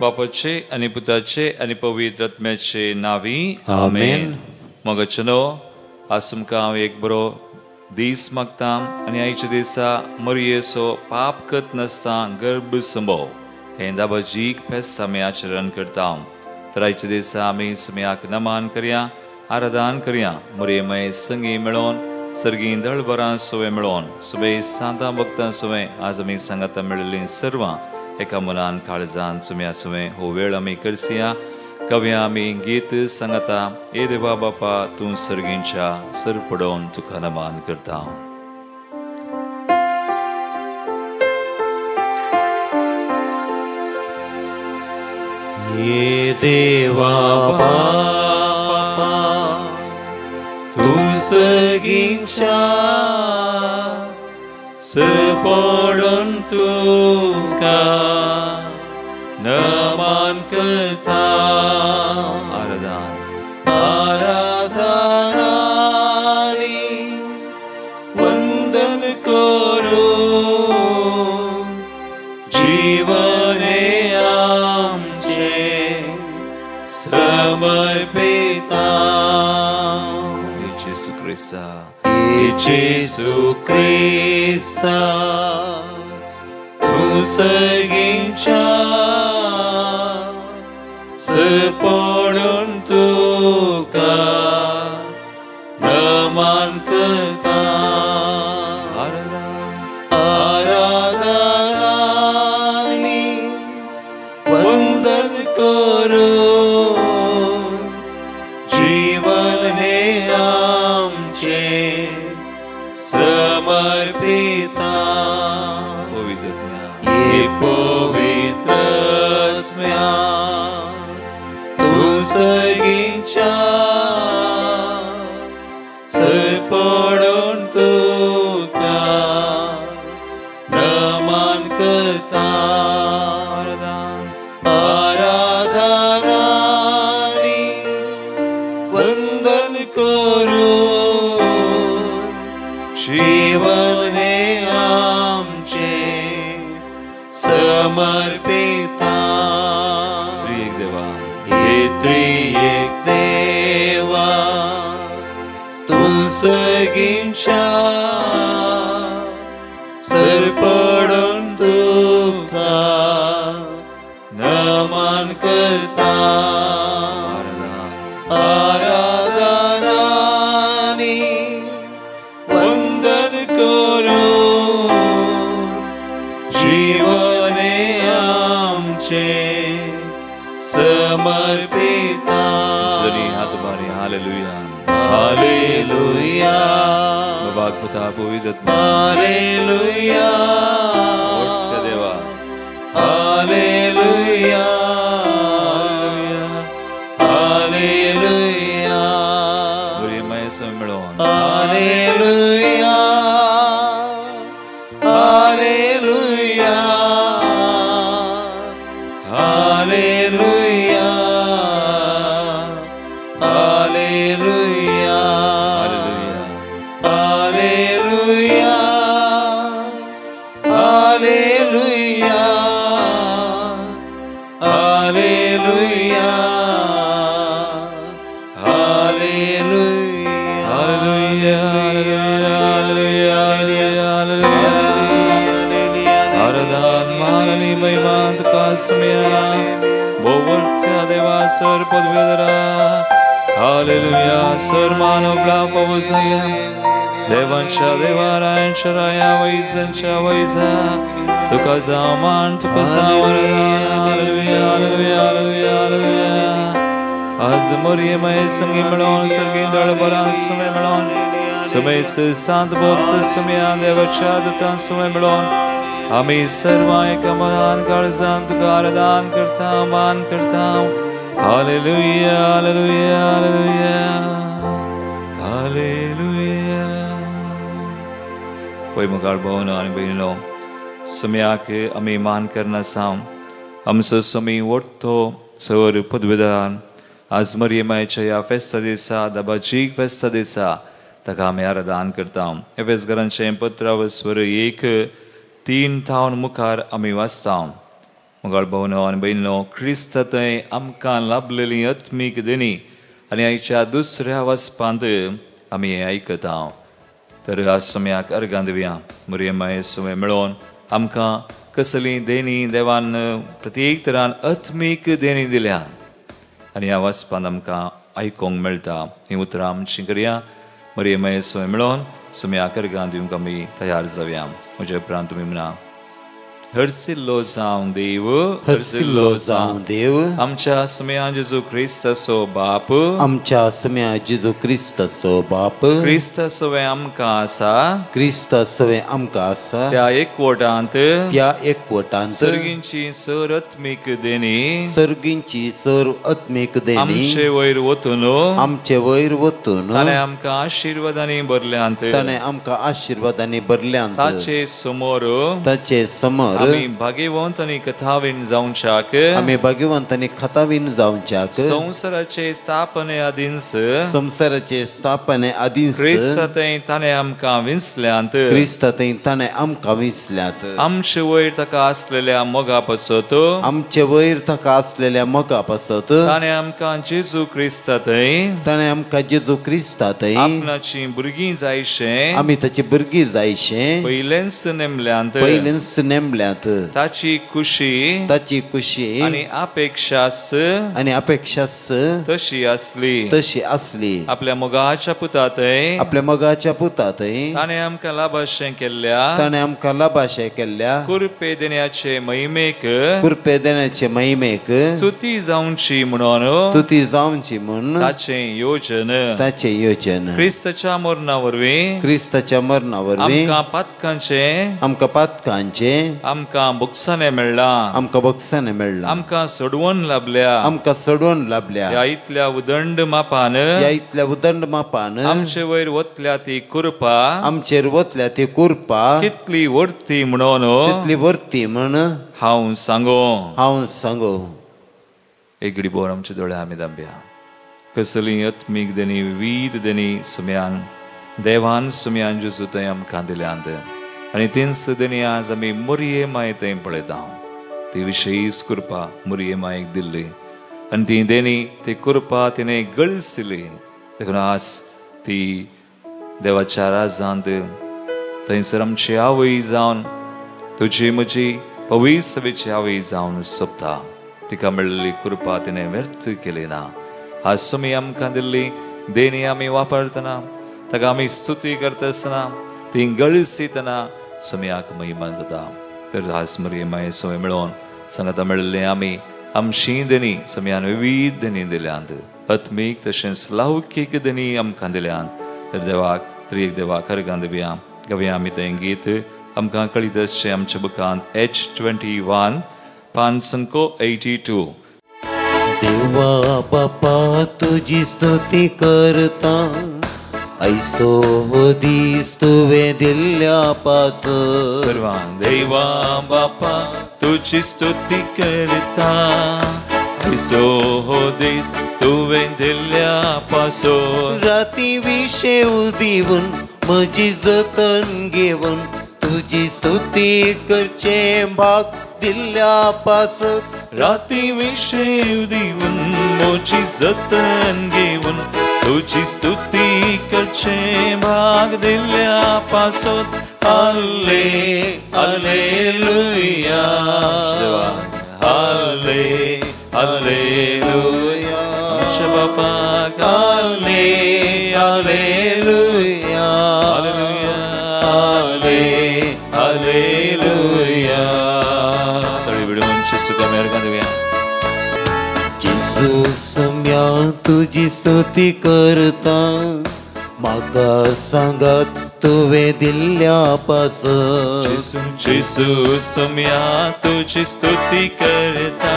बापाचे आनी पुताचे आनी पवित्र आत्म्याचे नावी आमेन. मगचनो आज तुमकां हांव एक बरो दीस मागता आनी आयच्या दिसा मरयेचो पाप कत नासता गर्भ संभव हें दाबाजीक फेस्त आमी आचरण करता. तर आयच्या दिसा आमी सुम्याक नमान करया, आराधन करया, मरयेमय संगी मेळोवन सर्गी दळभरां सोवे मेळोवन सुबे सांतां भक्तां सोवे आज आमी सांगाता मेळिल्लीं सर्वां एका मनान काळजान सुम्या सुवे हो वेळ आमी करसिया. कव्या आमी गीत सांगता, ए देवा बापा तूं सर्गींच्या सर पडोवन तुका नमान करता. ये देवा बापा तूं सगींच्या सपडून तुका नमान करता. आराधन आराधनानी वंदन करू जीवन हे आमचे समर्पिता. जेसू क्रिस्ता, जेसू क्रिस्ता तूं सगींच्या सपडून तुका नमान करता. आराधनानी वंदन करू जीवन हे आमचे समर्पिता. पवित्र पवित्र आत्म्या तूं सगींच्या सपडून तुका नमान करता. आराधनानी वंदन करू जीवन हे आमचे समर्पिता. त्रिएक देवा, हे त्रिएक देवा तूं सगींच्या सरपडून तुका नमान करता. आराधनानी वंदन करू जीवन हे आमचे समर्पिता. हात भारी हालेलुया, हालेलुया. बाबाक पुता पवित्र आत्मा. हालेलुया, देवा हालेलुया, हालेलुया. मय मेळोवन hallelujah, hallelujah, hallelujah, hallelujah, hallelujah, hallelujah, hallelujah, hallelujah, hallelujah. आराधन माननी महिमा तुका सुम्या बोवर्थ्या देवा सर पदवेदरा. हालेलुया. सर मानव पावसाया देवांच्या देवा रायांच्या राया वैजांच्या वैजा तुका जाव मान तुका जाव आराधन. Hallelujah, hallelujah, hallelujah, hallelujah. आज मरयेमय संगी मेळोवन सर्गी दळभरां सुमे मेळोवन सुमे सांत भक्त सुम्या देवाच्या दुतां सुमे मेळोवन आमी सर्वां एका मनान काळजान तुका आराधन करता, मान करता. Hallelujah, hallelujah, hallelujah, hallelujah. पय मुखार भोवनो आनी भयणीनो सुम्याक आमी मान करना साव आमचो सुमी ओडतो सवर पदवेदान आज मरयेमायच्या ह्या फेस्ता दिसा दाबाजीक फेस्ता दिसा ताका आमी आराधन करता. एफेसघरांचें पत्रावस्वर 1:3 मुखार आमी वाचता. मोगाळ भावनो आनी भयणीनो, क्रिस्त थंय आमकां लाभलेली आत्मीक देणी आनी आयच्या दुसऱ्या वचपांत आमी हें आयकता. तर आज सम्याक अर्गां दिवया. मरियम माये सुवें मेळोवन आमकां कसली देणी देवान प्रत्येक तरान आत्मीक देणी दिल्या आनी ह्या वाचपान आमकां आयकूंक मेळटा. हीं उतरां आमचीं करया. मरियम माये सुवें मेळोवन सम्याक अर्गां दिवंक आमी तयार जावया. म्हज्या उपरांत तुमी म्हणा, हर्सिल्लो जावं देव, हर्सिल्लो जावं देव, आमच्या सम्या जेजू क्रिस्ताचो बाप, आमच्या सम्या जेजू क्रिस्ताचो बाप, क्रिस्ता सवें आमकां आसा, क्रिस्ता सवें आमकां आसा, त्या एकवटांत, त्या एकवटांत सर्गींची सर आत्मीक देणी, सर्गींची सर आत्मीक देणी आमचे वयर वतून, आमचे वयर वतून ताणें आमकां आशिर्वादांनी भरल्यांत, ताणें आमकां आशिर्वादांनी भरल्यांत, ताचे समोर, ताचे समोर आमी भाग्यवंत आनी कथावीन जावच्याक, आमी भाग्यवंत आनी कथावीन जावच्याक, संवसाराचे स्थापने आदींच, संवसाराचे स्थापने आदींच क्रिस्ता थंय ताणें आमकां विंचल्यांत, क्रिस्ता थंय ताणें आमकां विंचल्यात, आमचे वयर ताका आसलेल्या मोगा पासत, आमचे वयर ताका आसलेल्या मोगा पासत ताणें आमकां जेजू क्रिस्ता थंय, ताणें आमकां जेजू क्रिस्ता थंय आपणाची भुरगीं जायशें, आमी ताची भुरगीं जायशें पयलेंच नेमल्यांत, पयलेंच नेमल्यांत, ताची खुशी, ताची खुशी आनी अपेक्षास, आनी अपेक्षास तशी आसली, तशी आसली, आपल्या मोगाच्या पुता थंय, आपल्या मोगाच्या पुता थंय ताणें आमकां लाभाशें केल्ल्या, ताणें आमकां लाभाशें केल्ल्या कुरपे देण्याचे महिमेक, कुरपे देण्याचे महिमेक स्तुती जावची म्हणून, स्तुती जावची म्हणून ताचें योजन, ताचें योजन क्रिस्ताच्या मरणा वरवीं, क्रिस्ताच्या मरणा वरवीं आमकां पातकांचें, आमकां पातकांचें, आमकां बोगसाणें मेळ्ळां, आमकां बोगसाणें मेळ्ळां, आमकां सोडवण लाभल्या, आमकां सोडवण लाभल्या, ह्या इतल्या उदंड मापान, ह्या इतल्या उदंड मापान आमचे वयर वतल्या ती कृपा, आमचेर वतल्या ती कृपा कितली वर्ती म्हणून, कितली वर्ती म्हण हांव सांगो, हांव सांगो. एक घडी बोर आमचे दोळे आमी दांबया. कसली आत्मीक देणी, विविध देणी सम्यान देवान सम्यान जेजू थंय आमकां दिल्यांत आनी तींच देणी आज आमी मरिये माये थंय पळयता. ती विशेश कृपा मरिये मायेक दिल्ली आनी ती देणी, ती कृपा तिणें गळसिली. देखून आज ती देवाच्या राजांत थंयसर आमची आवय जावन, तुजी म्हजी पवित्र सभेची आवय जावन सोबता. तिका मेळिल्ली कृपा तिणें व्यर्थ केली ना. आज सुमी आमकां दिल्ली देणी आमी वापरतना, ताका आमी स्तुती करता आसतना, ती गळसितना सम्याक महिमा जाता. तर आज मरिये माये सवय मेळोवन सांगाता मेळिल्लें आमी आमची देणी सम्यान विविध देणी दिल्यांत, आत्मीक तशेंच लौकीक देणी आमकां दिल्यांत. तर देवाक त्रिएक देवाक अर्गां दिवया. गावया आमी तें गीत आमकां कळीत आसचें आमच्या बुकांत H21 582. देवा बापा तुजी स्तुती करता, ऐसो हो दीस तुवें दिल्ल्या पास, सर्वां देवा बापा तुजी स्तुती करता, ऐसो हो दीस तुवें दिल्ल्या पासून, राती विशेव दिवन म्हजी जतन घेवन तुजी स्तुती करचें भाग दिल्ल्या पासत, राती विशेव दिवन म्हजी जतन घेवन तुजी स्तुती करचें भाग दिल्ल्या पासत. हाले हालेलुया, हाले हालेलुया, आमच्या बापाक हाले हालेलुया, हाले हालेलुया. तळी विडून सुखा मेरगां दिवया. जेजू सम्या तुजी स्तुती करता, म्हाका सांगात तुवें दिल्ल्या पासत, जेजू सम्या तुजी स्तुती करता,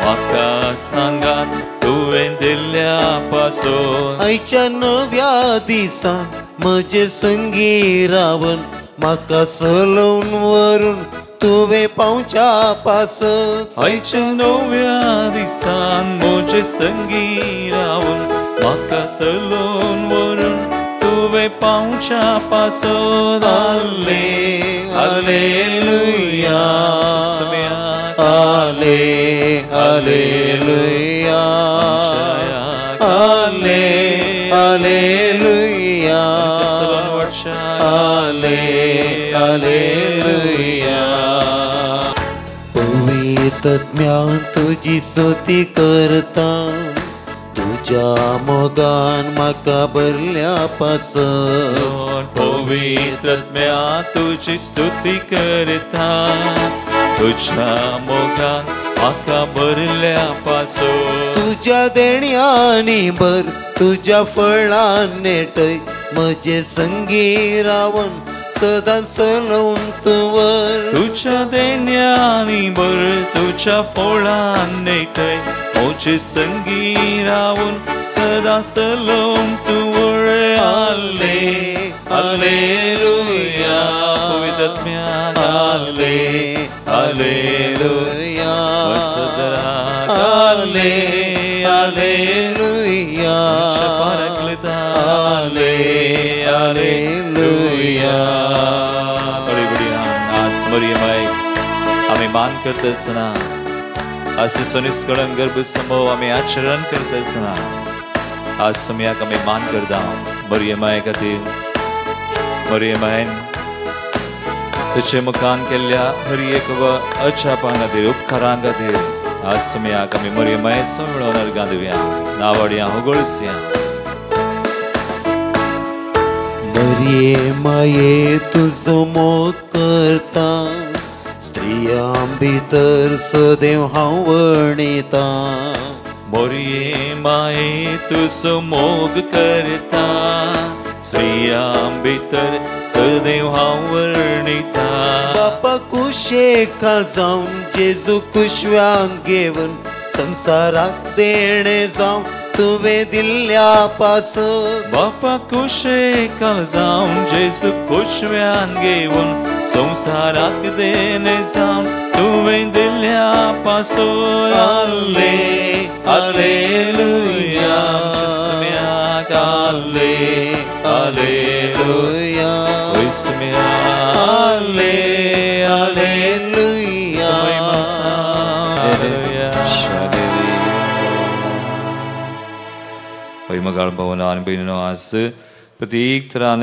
म्हाका सांगात तुवें दिल्ल्या पासत, आयच्या नव्या दिसा म्हजे संगी रावन म्हाका सलोवन व्हरून तुवें पावच्या पासत, आयच्या नव्या दिसान म्हजे संगी रावन म्हाका सलोवन व्हरून तुवें पावच्या पासत. हाले हालेलुया, आलेलुया आले आलेलुया आले आलेलुया. पवित्रत्म्या तुजी स्तुती करता, तुज्या मोगान म्हाका भरल्या पासत. पवित्रत्म्या तुजी स्तुती करता, तुज्या मोगान म्हाका भरल्या पासत. तुज्या देण्यांनी भर, तुज्या फळान नेटय, म्हजे संगी रावन सदां चलोवन तूं व्हर. तुज्या देण्यांनी भर, तुज्या फळान नेटय, म्हजे संगी रावन सदां चलोवन तूं व्हर. आले आलेलुया पवित्रत्म्या आले आलेलुया आले आलेलुया आले आलेलुया. आज मरियमाय आमी मान करता आसतना, आज सोनिस्कळन गर्भसमोह आमी आचरण करता आसतना, आज सुमयाक आमी मान करता मरियमाय खातीर. मरियमायन तुजे मुखान केल्ल्या हर एक अजापां खातीर, उपकारां खातीर आज सुमयाक आमी मरियमाय मेळोवन अर्गां दिवया, नावाडया होगळसया. मरिये माये तुजो मोग करता, स्त्रियां भितर सदैव हांव वणिता. मरिये माये तुजो मोग करता, स्त्रियां भितर सदैव हांव वर्णिता. बापा कुशेखाल जावन जेजू कुशव्यांक घेवन संवसाराक देणें जावन तुवें दिल्ल्या पासत. बापा कुशेखाल जावन जेजू कुशव्यान घेवन संवसाराक देणें जावन तुवें दिल्ल्या पासत. आले आलेलुया सुम्याक आले आलेलुया आले आलेलुया. मगाळ भवना आनी भयणीनो, आज प्रत्येक तरान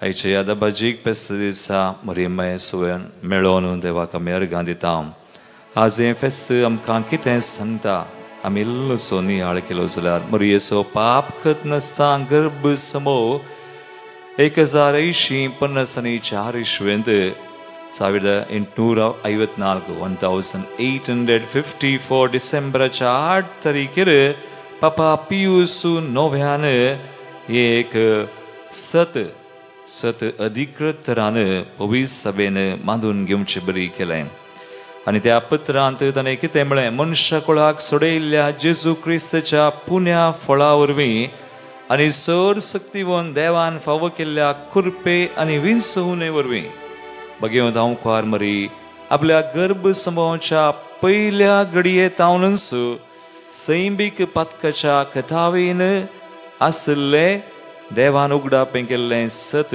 आयच्या यादाबाजीक फेस्त दिसा मरियमाय सुवेन मेळोवन देवाक आमी अर्गां दिता. आज हें फेस्त आमकां कितें सांगता आमी इल्लोसो नियाळ केलो जाल्यार मरियेचो पाप करत नासतना गर्भ समोह 1054 ಇಸ್ವಿಯಂದು 1854 1854 ಡಿಸೆಂಬರच्या 8 तारीखेर पापा पियूस नव्यान एक सत सत अधिकृत तरान पवित्र सभेन बांदून घेवचे बरी केलें. आनी त्या पत्रांत ताणें कितें म्हळें, मनशाकुळाक सोडयल्ल्या जेजू क्रिस्ताच्या पुण्या फळा वरवीं आनी सर सक्तिवन देवान फावो केल्ल्या कृपे आनी विंसवणे वरवीं बगेवंत हांव मरी आपल्या गर्भसंभवाच्या पयल्या घडये तावनूच सैमीक पातकाच्या कथावेन आशिल्ले देवान उगडापें केल्लें सत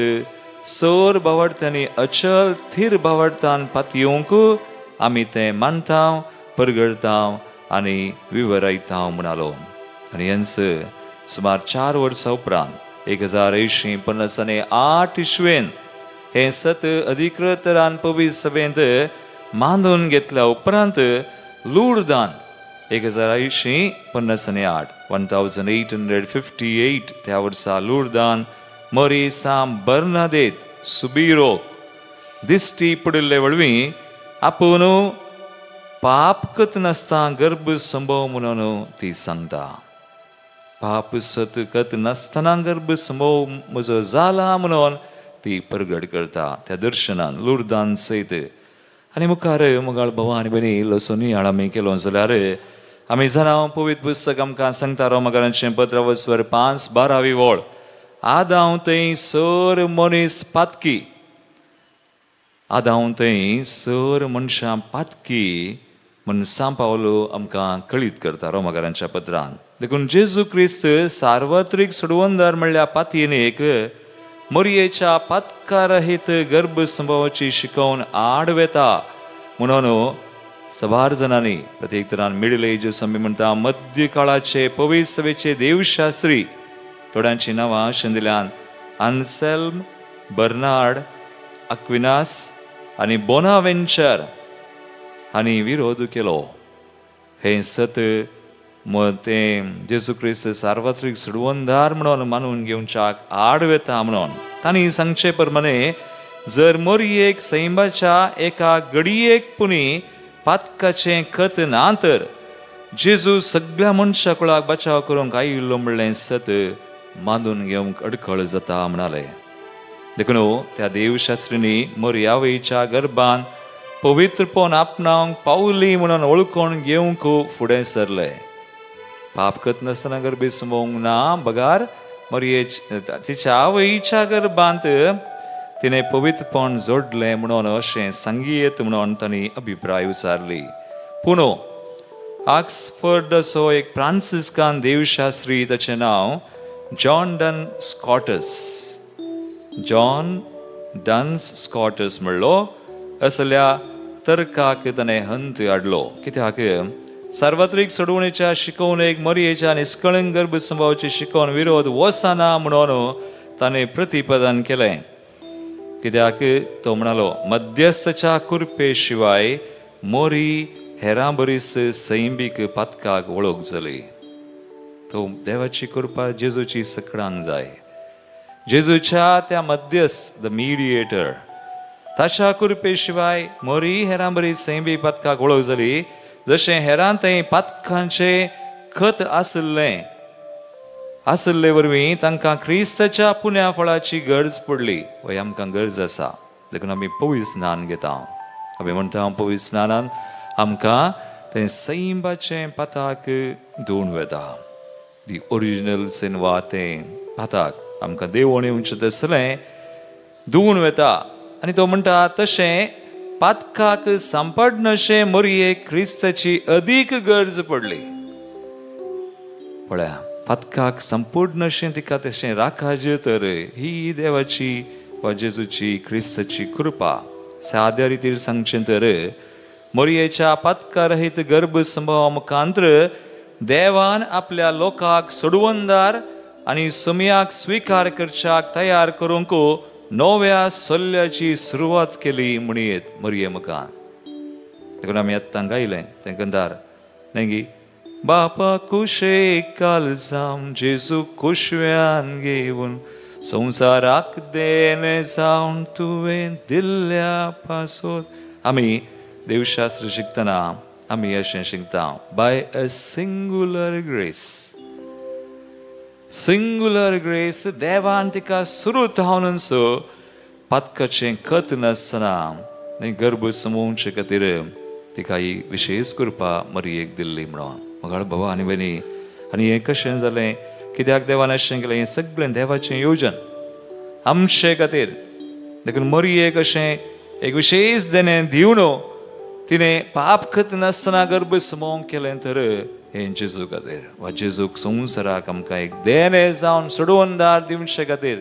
सोर बावडत्यांनी अचल थीर बावडतान पातयेवंक आमी तें मानता, परगळता आनी विवरायता म्हणालो. आनी हेंच सुमार 4 वर्सां उपरांत 1058 इस्वेन हें सत अधिकृत रान पवित्र सभेंत मानून घेतल्या उपरांत लुर्दान 1058 1858 त्या वर्सा लुर्दान मरी साम बर्नादेत सुबिरो दिश्टी पडिल्ले वळवीं आपूण पाप कत नासता गर्भ संभव म्हणून ती सांगता. पाप सत कत नासतना गर्भ संभव म्हजो जाला म्हणून ती परगट करता त्या दर्शनान लुर्दान सयत. आनी मुखार मुगाळ भावा आनी भयणी इल्लोसो नियाळ आमी केलो जाल्यार आमी जाणा पवित्र पुस्तक आमकां सांगता रोमकारांचें पत्र वस्वर 5:12 वळ, आदांव थंय सर मनीस पातकी, आदांव थंय सर मनशां पातकी म्हूण सांव पावलो आमकां कळीत करता रोमकारांच्या पत्रान. देखून जेजू क्रिस्त सार्वत्रीक सोडवणदार म्हणल्यार पातयेन एक मोरयेच्या पातकारहित गर्भसंभवाची शिकोवन आड वेता म्हणून सबार जणांनी प्रत्येक तरान मिडल एजस आमी म्हणटा मध्य काळाचे पवित्र सभेचे देवशास्त्री थोड्यांची नांवां अशें दिल्यान आन्सेल्म, बर्नार्ड, अक्विनास आनी बोनावेंचर हांणी विरोध केलो. हें सत तें जेजू क्रिस्त सार्वत्रीक सोडवणदार म्हणून मानून घेवच्याक आड वेता म्हणून तांणी सांगचे प्रमाणे जर मोरयेक सैमाच्या एका घडयेक पुणी पातकाचें खत ना तर जेजू सगळ्या मनशा कुळाक बचाव करूंक आयिल्लो म्हणलें सत मानून घेवंक अडखळ जाता म्हणाले. देखून त्या देवशास्त्रींनी मोरयावयच्या गर्भान पवित्रपण आपणावंक पावली म्हणून वळखून घेवंक फुडें सरले. पाप करत नासतना गर्भे सुमोवंक ना बगार मरये तिच्या आवयच्या गर्भांत तिणें पवित्रपण जोडलें म्हणून अशें सांगयेत म्हणून तांणी अभिप्राय उचारली. पूण ऑक्सफर्डाचो एक फ्रांसिस्कान देवशास्त्री ताचें नांव John Duns Scotus, John Duns Scotus म्हणलो असल्या तर्काक ताणें हंत हाडलो. कित्याक सार्वत्रीक सोडवणेच्या शिकवणेक मरयेच्या निष्कळंक गर्भसंभावाची शिकवण विरोध वचना म्हणून ताणें प्रतिपादन केलें. कित्याक तो म्हणालो मध्यस्थच्या कृपे शिवाय मोरी हेरां बरीच सैमीक पातकाक वळख जाली. तो देवाची कृपा जेजूची सकडांक जाय. जेजूच्या त्या मध्यस्थ the mediator ताच्या कृपे शिवाय मोरी हेरां बरी सैमीक पातकाक वळख जाली. जशें हेरां थंय पातकांचें खत आशिल्लें आशिल्ले वरवीं तांकां क्रिस्ताच्या पुण्या फळाची गरज पडली. वय आमकां गरज आसा. देखून आमी पवित्र स्नान घेता. आमी म्हणटा पवित्र स्नानान आमकां तें सैमाचें पाताक धुवन वता. दी ओरिजिनल सिन वा तें पाताक आमकां देवण येवचें तसलें धुवन वता. आनी तो म्हणटा तशें पातकाक सांपडनशें मरयेक क्रिस्ताची अदीक गरज पडली. पळया पातकाक संपूर्णशें तिका तशें राखाजे तर ही देवाची वा जेजूची क्रिस्ताची कृपा. साद्या रितीर सांगचें तर मरयेच्या पातकारहित गर्भसंभावा मुखांत्र देवान आपल्या लोकांक सोडवणदार आनी सुमयाक स्विकार करच्याक तयार करूंक नव्या सोल्ल्याची सुरवात केली म्हणयेत मरये मुखान. देखून आमी आत्तां गायलें तें गंधार न्ही बापा कुशेक कालजाम जेजू कुशव्यान घेवन संवसाराक देणे जावन तुवें दिल्ल्या पासोत. आमी देवशास्त्र शिकतना आमी अशें शिकता by a singular grace. Singular grace देवान तिका सुरू जावनच पातकाचें खत नासतना गर्भ समोवचे खातीर तिका ही विशेष कृपा मरयेक दिल्ली म्हणून. मगाळ बाबा आनी भयणी आनी हें कशें जालें कित्याक देवान अशें केलें हें सगळें देवाचें योजन आमचे खातीर. देखून मरयेक अशें एक विशेष देणें दिवन तिणें पाप खत नासतना गर्भ समोवंक केलें तर हें जेजू खातीर वा जेजूक संवसाराक आमकां एक देणें जावन सोडवणदार दिवचे खातीर.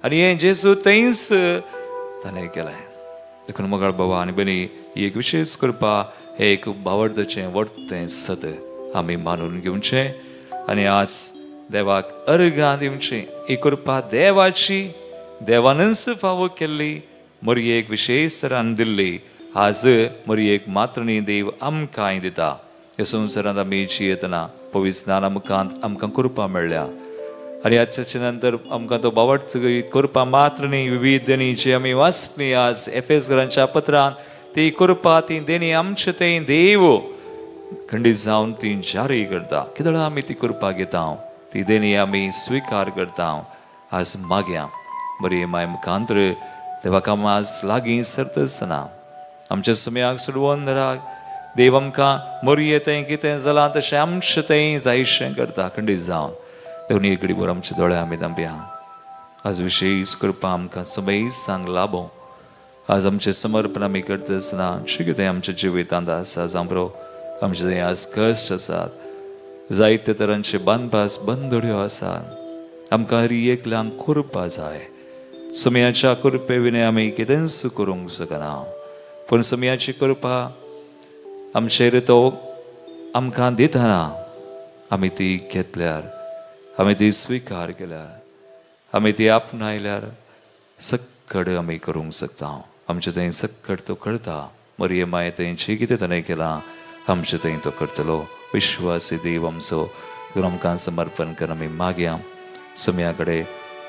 आनी हें जेजू थंयच ताणें केलें. देखून मगाळ बाबा आनी भयणी ही एक विशेष कृपा हें एक भावार्थाचें वर्तें सत आमी मानून घेवचें आनी आज देवाक अर्घां दिवचें. ही कृपा देवाची देवानच फावो केल्ली मरयेक विशेष तरान दिल्ली. आज मरयेक मात्रणी देव आमकांय दिता. ह्या संवसारांत आमी जियेतना पवित्र स्नाना मुखांत आमकां कृपा मेळ्ळ्या आनी आजच्या नंतर आमकां तो बावट कृपा मात्र न्ही विविध देणी जी आमी वाचली आज एफेसकरांच्या पत्रान ती कृपा ती देणी आमचे थंय देव खंडीत जावन ती जारी करता. कितें आमी ती कृपा घेता ती देणी आमी स्विकार करता. आज मागया बरी माय मुखांत्र देवाक आज लागीं सरता आसतना आमच्या सुम्याक सोडवून धराक देव आमकां मरये थंय कितें जालां तशें आमचें थंय जायशें करता खंडीत जावन. देखून एक घडीभर आमचे दोळे आमी धांपया. आज विशेष कृपा आमकां समय सांग लाभो. आज आमचें समर्पण आमी करता आसतना जें कितें आमच्या जिवितांत आसा जांबरो आमचे थंय आज कश्ट आसात जायते तरांचे बांदपास बंदड्यो आसात. आमकां हरी एकल्यांक कृपा जाय. सुमयाच्या कृपे विणे आमी कितेंच करूंक शकना पूण सुमयाची कृपा आमचेर तो आमकां दितना आमी ती घेतल्यार, आमी ती स्विकार केल्यार, आमी ती आपणायल्यार सक्कड आमी करूंक शकता. आमचे थंय सक्कड तो करता. मरिये माये थंय जे कितें ताणें केलां आमचे थंय तो करतलो. विश्वासी देव आमचो आमकां समर्पण कर. आमी मागया सम्या कडेन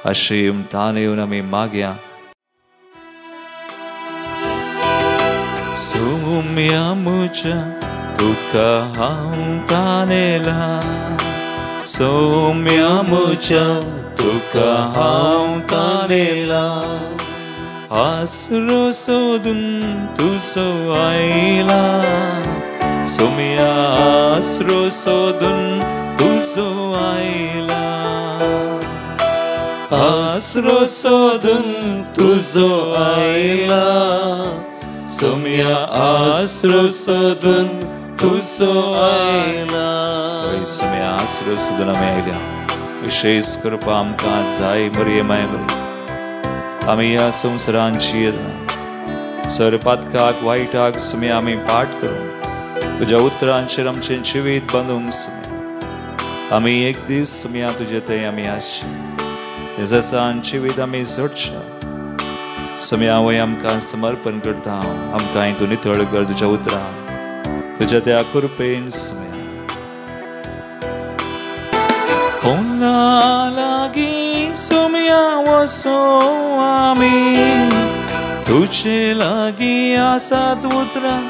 आशेन तान येवन आमी मागया. सोम्या म्हज्या तुका हांव तानेला, सोम्या म्हज्या तुका हांव तानेला, आसरो सोदून तुजो आयला, सोम्या आसरो सोदून तुजो आयला, आसरो सोदून तुजो आयला, सोम्या आसरो सोदून तुजो आयला. सोम्या आसरो सोदून आमी आयल्या. विशेष कृपा आमकां जाय मरिये माय बरी. आमी ह्या संवसारान जियेतना सरपातकाक वायटाक सुम्या आमी पाठ करूं तुज्या उतरांचेर आमचें जिवीत बांदूंक सुम्या. आमी एक दीस सुम्या तुजे थंय आमी आसचे तें जसान जिवीत आमी जोडचें. सुम्या वय आमकां समर्पण करता. आमकां तूं नितळ कर तुज्या उतरान, तुज्या त्या कृपेन सुम्या. कोणा लागीं सोम्या वसो आमी, तुजे लागीं आसात उतरां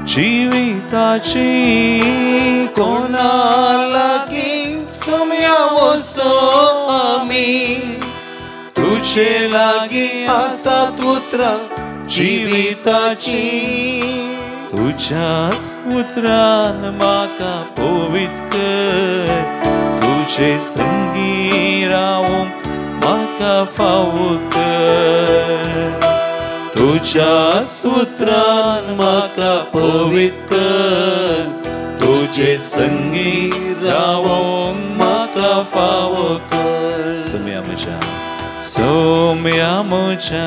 जिविताची. कोणा लागीं सोम्या वसो आमी, तुजे लागीं आसात उतरां जिविताची. तुज्याच उतरान म्हाका पवित्र कर, तुजे संगी रावूंक म्हाका फावो कर. तुज्याच उतरान म्हाका पवित्र कर, तुजे संगी रावूंक म्हाका फावो कर. सोम्या म्हज्या, सोम्या म्हज्या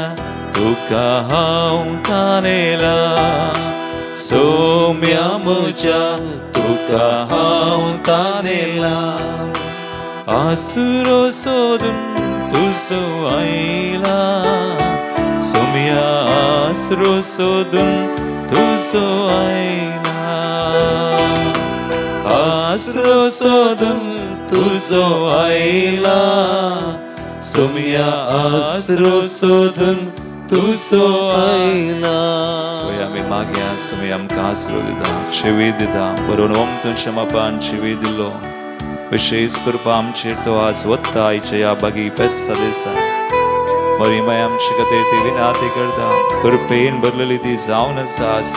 तुका हांव तानेला, सोम्या म्हज्या तुका हांव तानेला, आसरो सोदून तुजो आयला, सोम्या आसरो सोदून तुजो आयला, आसरो सोदून तुजो आयला, सोम्या आसरो सोदून तुजो आयला. आमी मागया सोम्या आमकां आसरो दिता, जिवीत दिता. बरोवन ओम तुमच्या मापान जिवीत दिल्लो. विशेष कृपा आमचेर तो आज वत्ता आयच्या ह्या बागी पेस्ता दिसा. मरी माय आमचे खातीर ती विनाती करता. कृपेन भरलेली ती जावन आसा. आज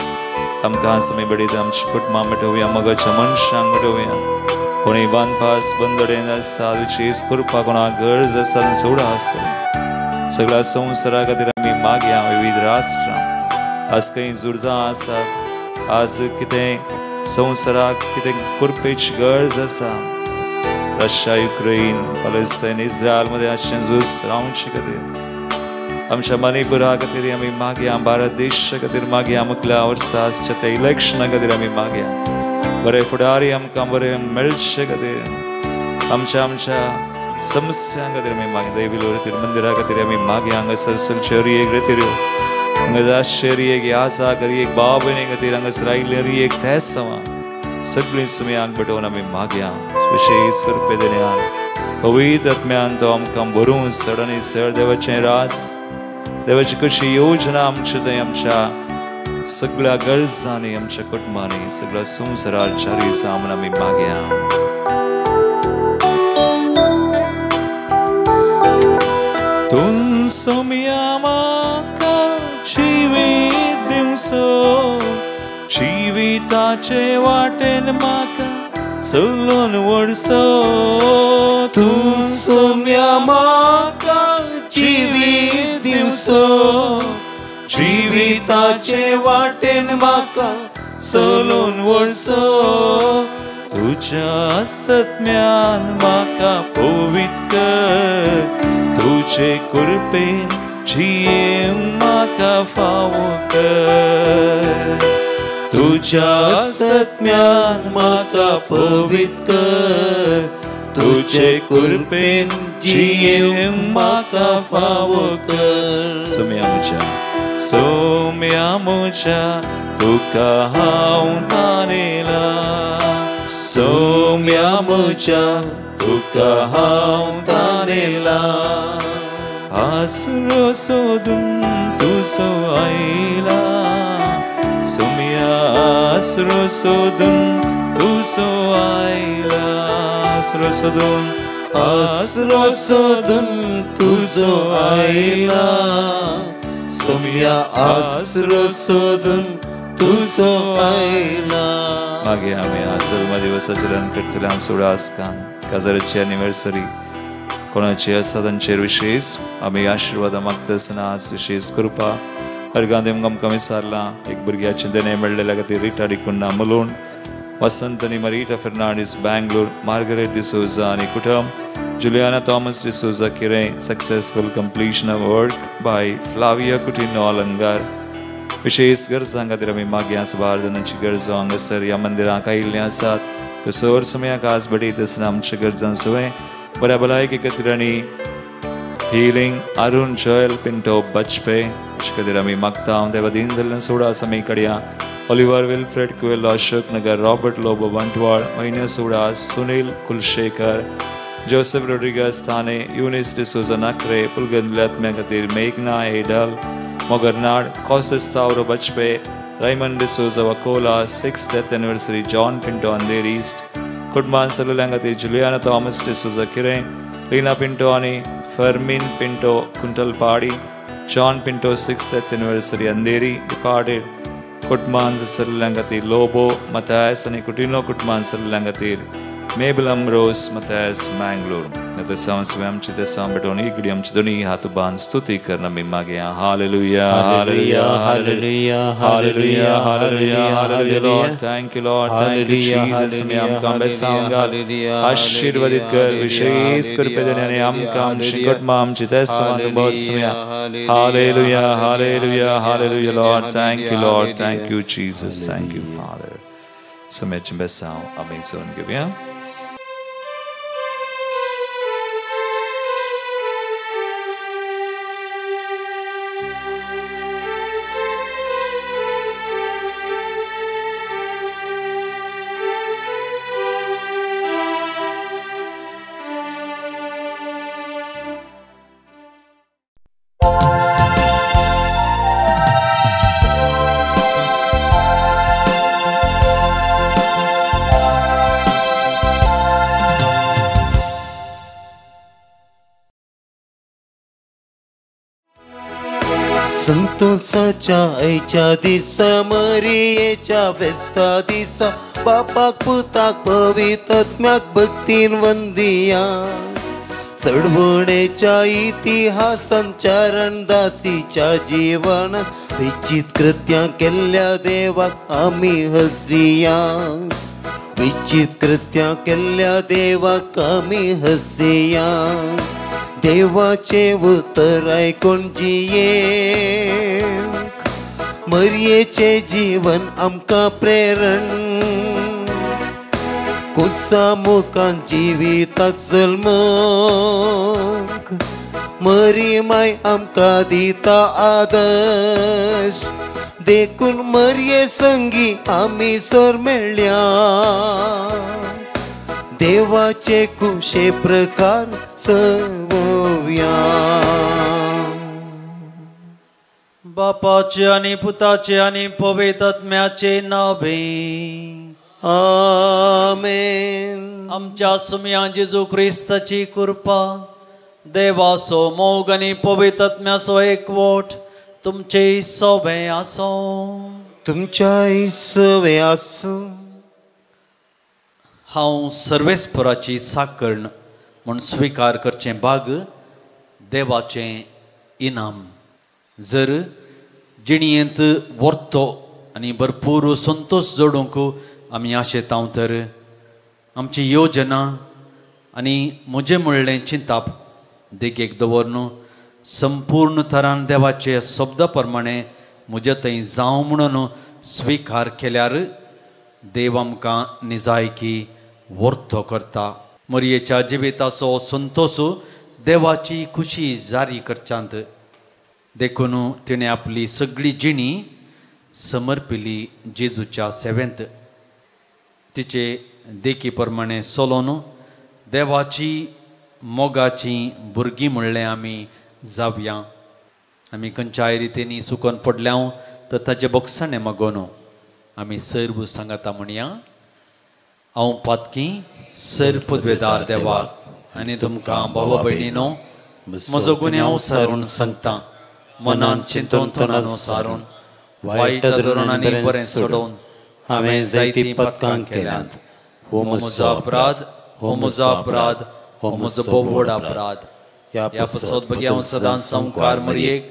आमकां आमी बडयता. आमच्या कुटुंबां मेटोवया, मगाच्या मनशांक मेटोवया. कोणी बांदपास बंदडेन आसा, विशेष कृपा कोणाक गरज आसा सोडा आसतली. सगळ्या संवसारा खातीर आमी मागया. विविध राष्ट्रां आज खंय झुरजां आसात, आज कितें संवसाराक कितें कृपेची गरज आसा. रशिया, युक्रेन, पॅलेस्टायन, इस्रायल मध्ये आसचें झूज रावचे खातीर, आमच्या मणिपुरा खातीर आमी मागया. भारत देशा खातीर मागया. मुखल्या वर्सा आसच्या त्या इलेक्शना खातीर आमी मागया. बरे फुडारी आमकां बरे मेळचे खातीर, आमच्या आमच्या समस्यां खातीर आमी मागया. देवीलो खातीर मंदिरा खातीर आमी मागया. हांगासर सलचेरी एक रेतिऱ्यो, हांगा शेरी एक याजा करी एक भाव भयणी खातीर, हांगासर आयिल्ली एक तेसांव सगळीं सुम्यांक पेटोवन आमी मागया. विशेष कृपे देण्यान पवित्र आत्म्यान तो आमकां भरून चड आनी चड देवाचें रास, देवाची कशी योजना आमचे थंय आमच्या सगळ्या गरजांनी, आमच्या कुटुंबांनी, सगळ्या संवसारार जारी जावं म्हूण आमी मागया. तूं सोम्या म्हाका जिवीत दिवचो, जिविताचे वाटेन म्हाका चलोवन व्हरचो. तूं सोम्या म्हाका जिवीत दिवचो, जिविताचे वाटेन म्हाका चलोवन व्हरचो. तुज्या सत्म्यान म्हाका पवित्र कर, तुजे कृपेन जियेवंक म्हाका फावो कर. तुझ्या सत्म्यान म्हाका पवित्र कर, तुझे कृपेन जियेवंक म्हाका फावो कर। सोम्या म्हज्या, सोम्या म्हज्या तुका हांव तानेला, सोम्या म्हज्या तुका हांव तानेला। आसरो सोदून तुजो आयला, सोम्या आसरो सोदून तुजो आयला, आसरो सोदून, आसरो सोदून तुजो आयला, सोम्या आसरो सोदून तुजो आयला। मागीर आमी आज जल्मदिवसाचेर करतले हांव सोडा आसकान काजाराची एनिवर्सरी कोणाची आसा तांचेर विशेष आमी आशिर्वादां मागता आसतना आज विशेष कृपा हरगांव आमकां विसारलां एक भुरग्याचें देणें मेळ्ळेल्या खातीर रिटा डिकुन्ना मुलूंड, वसंत आनी मरिटा फेर्नांडीस बँगलोर, मार्गरेट डिसोजा आनी कुटुंब, Juliana Thomas D'Souza Kiren, successful completion of work by Flavia Coutinho Alangar. विशेष गरजां खातीर आमी मागीं सुमार जाणांची गरजो हांगासर ह्या मंदिराक आयिल्लीं आसात। तसोर सुमयाक आज बडयत आसतना आमच्या गरजां सवय बऱ्या भलायकी खातीर आनी हिलींग अरुण जॉयल पिंटो बचपे अशे खातीर आमी मागता। देवा दीन जाल्ल्यान सोडा आमी कडया Oliver Wilfred Coelho Ashok Nagar, Robert Lobo Bantwal, Maina Soda, Sunil Kulshekar, Joseph Rodrigues Thane, Eunice D'Souza Nakre, पुलगंदल्या आत्म्या खातीर मेघना एडल Mogarnad, Causes Tauro Bajpe, Raymond D'Souza Vakola, 6th death anniversary John Pinto Andheri East, Kudman सलुल्यांग खातीर Juliana Thomas D'Souza Kiren, Leena Pinto आनी Fermin Pinto Kuntalpadi, John Pinto 6th death anniversary Andheri departed, कुटमान सलुल्यांग खातीर Lobo Matthias आनी कुटिनो कुटमान सलुल्यांग खातीर मेबल अमरोस Matthias Mangalore. तसां आमची तसां भेटोवन ही घडी आमची दोनी हात बांद स्तुती करणं आमी मागया। Hallelujah, hallelujah, hallelujah, hallelujah, hallelujah, hallelujah. Lord, thank you Lord, thank you Jesus. आमी आमकां बेसांव घाल, आशीर्वादीत कर, विशेष कृपेन आनी आमकां आमची कुटुंबां आमची तसां बहुत Somaiya. Hallelujah, hallelujah, hallelujah. Lord, thank you Lord, thank you Jesus, thank you Father. सुम्याचें बेसांव आमी जोन घेवया। संतोषाच्या आयच्या दिसा, मरियेच्या फेस्ता दिसा, बापाक पुताक पवित्र आत्म्याक भक्तीन वंदिया। चडवणेच्या इतिहासान चरणदासीच्या जीवनात विचित कृत्यां केल्ल्या देवाक आमी हसिया, विचित कृत्यां केल्ल्या देवाक आमी हसिया। देवाचे उतर आयकून जियेवंक मरयेचें जीवन आमकां प्रेरण, कुसा मुखान जिविताक जल्मूंक मरी माय आमकां दिता आदर्श, देखून मरये संगी आमी सर मेळ्ळ्या। देवाचे खुशे प्रकार सवया। बापाचे आनी पुताचे आनी पवित्र आत्म्याचे नावे आमेन। आमच्या सुम्या जेजू क्रिस्ताची कृपा, देवाचो मोग आनी पवित्र आत्म्याचो एकवट तुमचे सोबे आसूं, तुमच्याय सोबे आसूं। हांव सर्वेस्पराची साकरण म्हूण स्विकार करचें भाग देवाचें इनाम। जर जिणयेंत वर्तो आनी भरपूर संतोश जोडूंक आमी आशेतांव तर आमची योजना आनी म्हजें म्हणलें चिंताप देगेक दवरन संपूर्ण थरान देवाचे शब्दा प्रमाणे म्हजे थंय जावं म्हणून स्वीकार केल्यार देव आमकां निजायकी वर्तो करता. मरयेच्या जिविताचो संतोश देवाची खुशी जारी करच्यांत देखून तिणें आपली सगळी जिणी समर्पिली जेजूच्या सेवेंत. तिचे देखी प्रमाणे चलोवन देवाची मोगाची भुरगीं म्हणलें आमी जावया. आमी खंयच्याय रितींनी सुकोन पडल्या तर ताचे बोगसाणें मागोन आमी सर्व सांगाता म्हणया. हांव पातकी सर पदवेदार देवाक आनी तुमकां भावा भयणीनो म्हजो गुन्यांव सारून सांगता. मनान चिंतून तनान सारून वायट धरून आनी बरें सोडोवन हांवें जायतीं पथकां केल्यांत. हो म्हजो अपराध, हो म्हजो अपराध, हो म्हजो भोव व्हड अपराध. ह्या पासत भगीं हांव सदांच संवकार मरयेक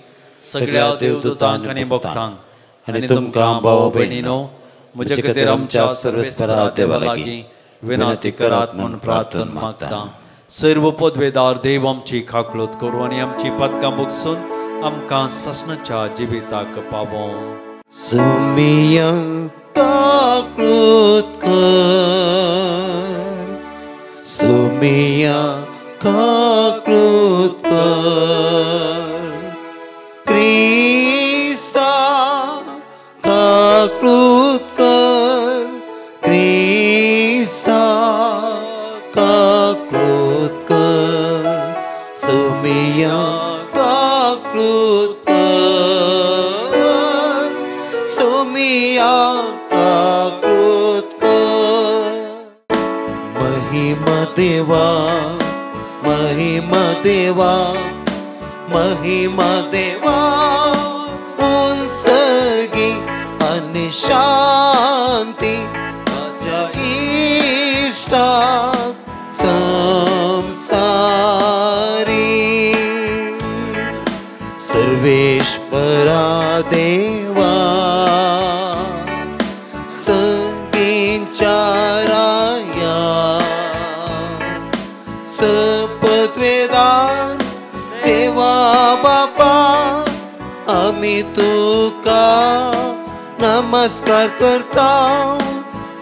सगळ्या देवदूतांक आनी भक्तांक आनी तुमकां भावा भयणीनो म्हजे खातीर आमच्या सर्वेस्परा देवा लागीं विनंती करात म्हूण प्रार्थना मागता. सर्व पदवेदार देव आमची खाकळोत करूं आनी आमची पदकां बगसून आमकां सासणाच्या जिविताक पावोवं. सुमिया काकळूत कर, सुमिया काकळूत कर, क्रिस्ता काकळूत कर, क्रिस्ता काकळूत कर, सुमिया काकळूत कर, सुमिया काकळूत कर. महिमा देवा, महिमा देवा, महिमा देवा उंसगी आनी शांती ताच्या इश्टाक संसारी. सर्वेश्वरा देवा सगींच्या राया सपदवेदार देवा बापा आमी तुका नमस्कार करता,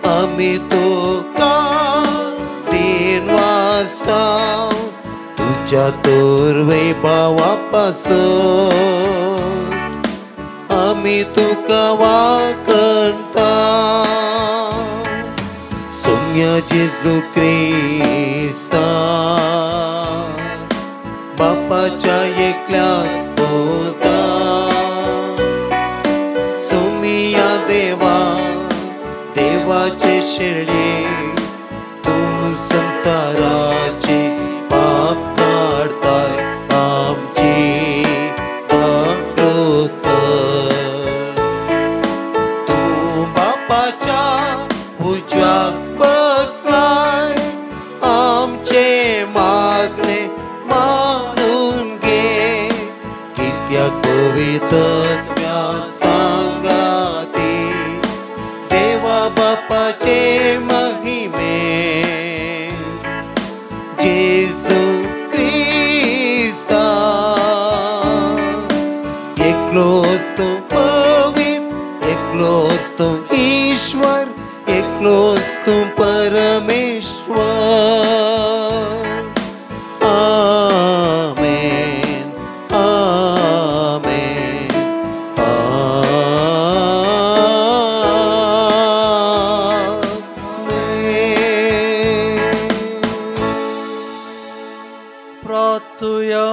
आमी तुका दिनवासा तुझ्या तोरवे भावा पासत आमी तुका वाकणता. सोम्या जेजू क्रिस्ता बापाच्या एकल्याच पुता, सोमिया देवा देवाचे शेळये तूं संसाराचे पाप काडताय आमची काकळूत कर. तूं बापाच्या उजव्याक बसलाय आमचे मागणे मानून घे, कित्याक पवित्रत्म्या सांगाती देवा बापाचे महिमे जेजू क्रिस्ता. एकलोच तूं पवित्र, एकलोच तूं ईश्वर, एकलोच तूं परमेश्वर. आमेन, आमेन, आमेन. प्रार्थुया.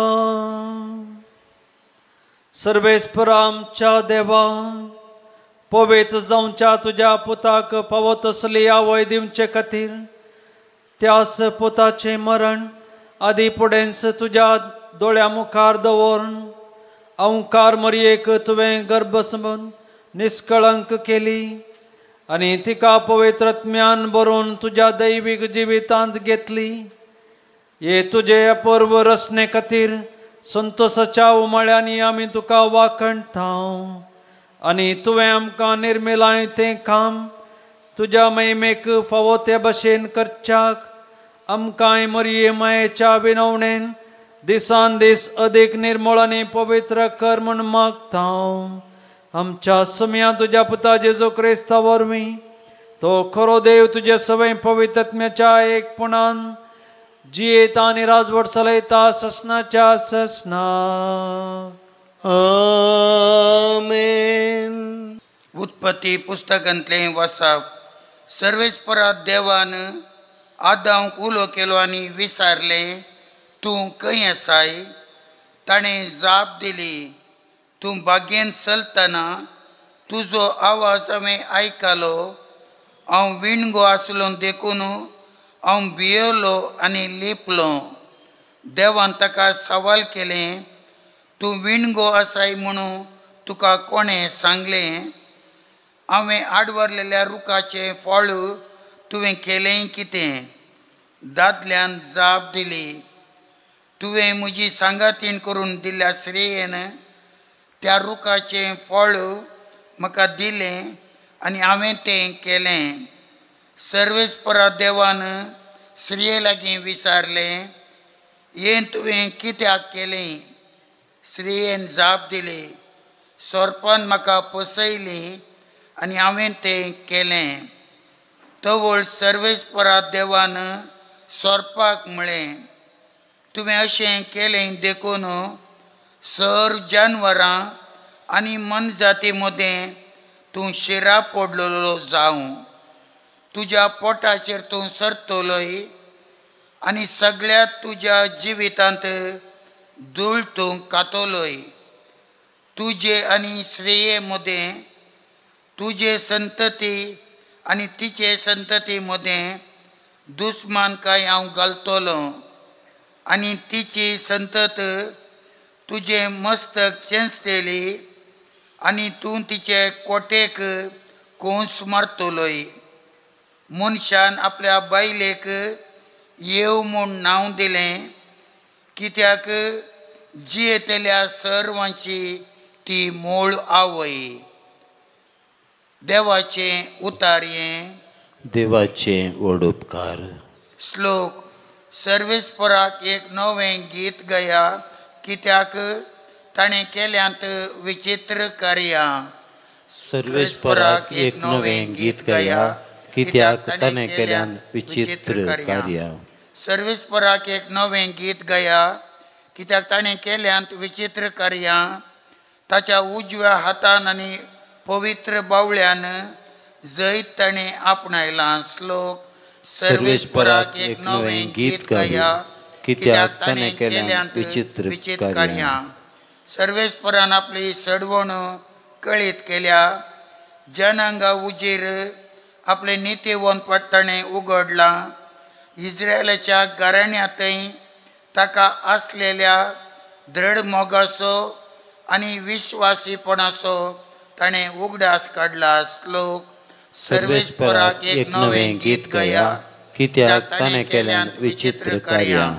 सर्वेस्परा आमच्या देवा पवित्र जावच्या तुज्या पुताक पावत तसली आवय दिवचे खातीर त्यास पुताचें मरण आदी फुडेंच तुज्या दोळ्या मुखार दवरून अंकार मरयेक तुवें गर्भसंबंद निष्कळंक केली आनी तिका पवित्र आत्म्यान बरोवन तुज्या दैवीक जिवितांत घेतली. हे तुजे अपूर्व रचने खातीर संतोषाच्या उमाळ्यांनी आमी तुका वाखणता आनी तुवें आमकां निर्मिलाय तें काम तुज्या महिमेक फावो ते भशेन करच्याक आमकांय मरये मायेच्या विनवणेन दिसान दीस अदीक निर्मळ आनी पवित्र कर म्हूण मागता. आमच्या सुम्या तुज्या पुता जेजू क्रिस्ता वरवीं तो खरो देव तुजे सवय पवित्रत्म्याच्या एकपणान जियेता आनी राजवट चलयता ससनाच्या ससनाक. आमेन. उत्पत्ती पुस्तकांतलें वाचप. सर्वेस्परा देवान आदांक उलो केलो आनी विचारलें, तूं खंय आसाय? ताणें जाप दिली, तूं बागेंत चलतना तुजो आवाज हांवें आयकलो. हांव विणगो आसलो देखून हांव भियेलो आनी लिपलो. देवान ताका सवाल केलें, तूं विणगो आसाय म्हणून तुका कोणें सांगलें? हांवें आडवरलेल्या रुखाचें फळ तुवें केलें कितें? दादल्यान जाप दिली, तुवें म्हजी सांगातीण करून दिल्ल्या स्त्रियेन त्या रुखाचें फळ म्हाका दिलें आनी हांवें तें केलें. सर्वेस्परा देवान स्त्रिये लागीं विचारलें, हें तुवें कित्याक केलें? स्त्रियेन जाप दिली, सोरपान म्हाका पसयली आनी हांवें तें केलें. तवळ सर्वेस्परा देवान सोरपाक म्हळें, तुवें अशें केलें देखून सर जानवरां आनी मनजाती मदें तूं शिरा पडलेलो जावं. तुज्या पोटाचेर तूं सरतलोय आनी सगळ्या तुज्या जिवितांत धूळ तूं कातलोय. तुजे आनी स्त्रिये मदें, तुजे संतती आनी तिचे संतती मदें दुस्मानकाय हांव घालतलो आनी तिची संतत तुजें मस्तक चेंचतली आनी तूं तिचे कोटेक कोंस मारतलोय. मनशान आपल्या बायलेक येव म्हूण नांव दिलें, कित्याक जियेतल्या सर्वांची ती मूळ आवय. देवाचें उतारयें. देवाचें व्हड उपकार. श्लोक. सर्वेस्पराक एक नवें गीत गया, कित्याक ताणें केल्यांत विचित्र कार्यां. सर्वेस्पराक एक नवें गीत गाया, कित्याक ताणें केल्यांत विचित्र कार्यां. सर्वेस्पराक एक नवें गीत गाया, कित्याक ताणें केल्यांत विचित्र कार्यां. ताच्या उजव्या हातान आनी पवित्र बावळ्यान जैत ताणें आपणायलां. श्लोक. सर्वेस्पराक एक नवें गीत गाया, कित्याक ताणें केल्यांत विचित्र कार्यां. सर्वेस्परान आपली सडवण कळीत केल्या, जनांगा उजीर आपले नितीवंतपण ताणें उगडलां. इस्रायलाच्या घराण्यांतय ताका आसलेल्या दृढ मोगाचो आनी विश्वासीपणाचो ताणें उगडास काडला. श्लोक. सर्वेस्पराक एक नवें गीत गाया, कित्याक ताणें केल्यांत विचित्र कार्यां.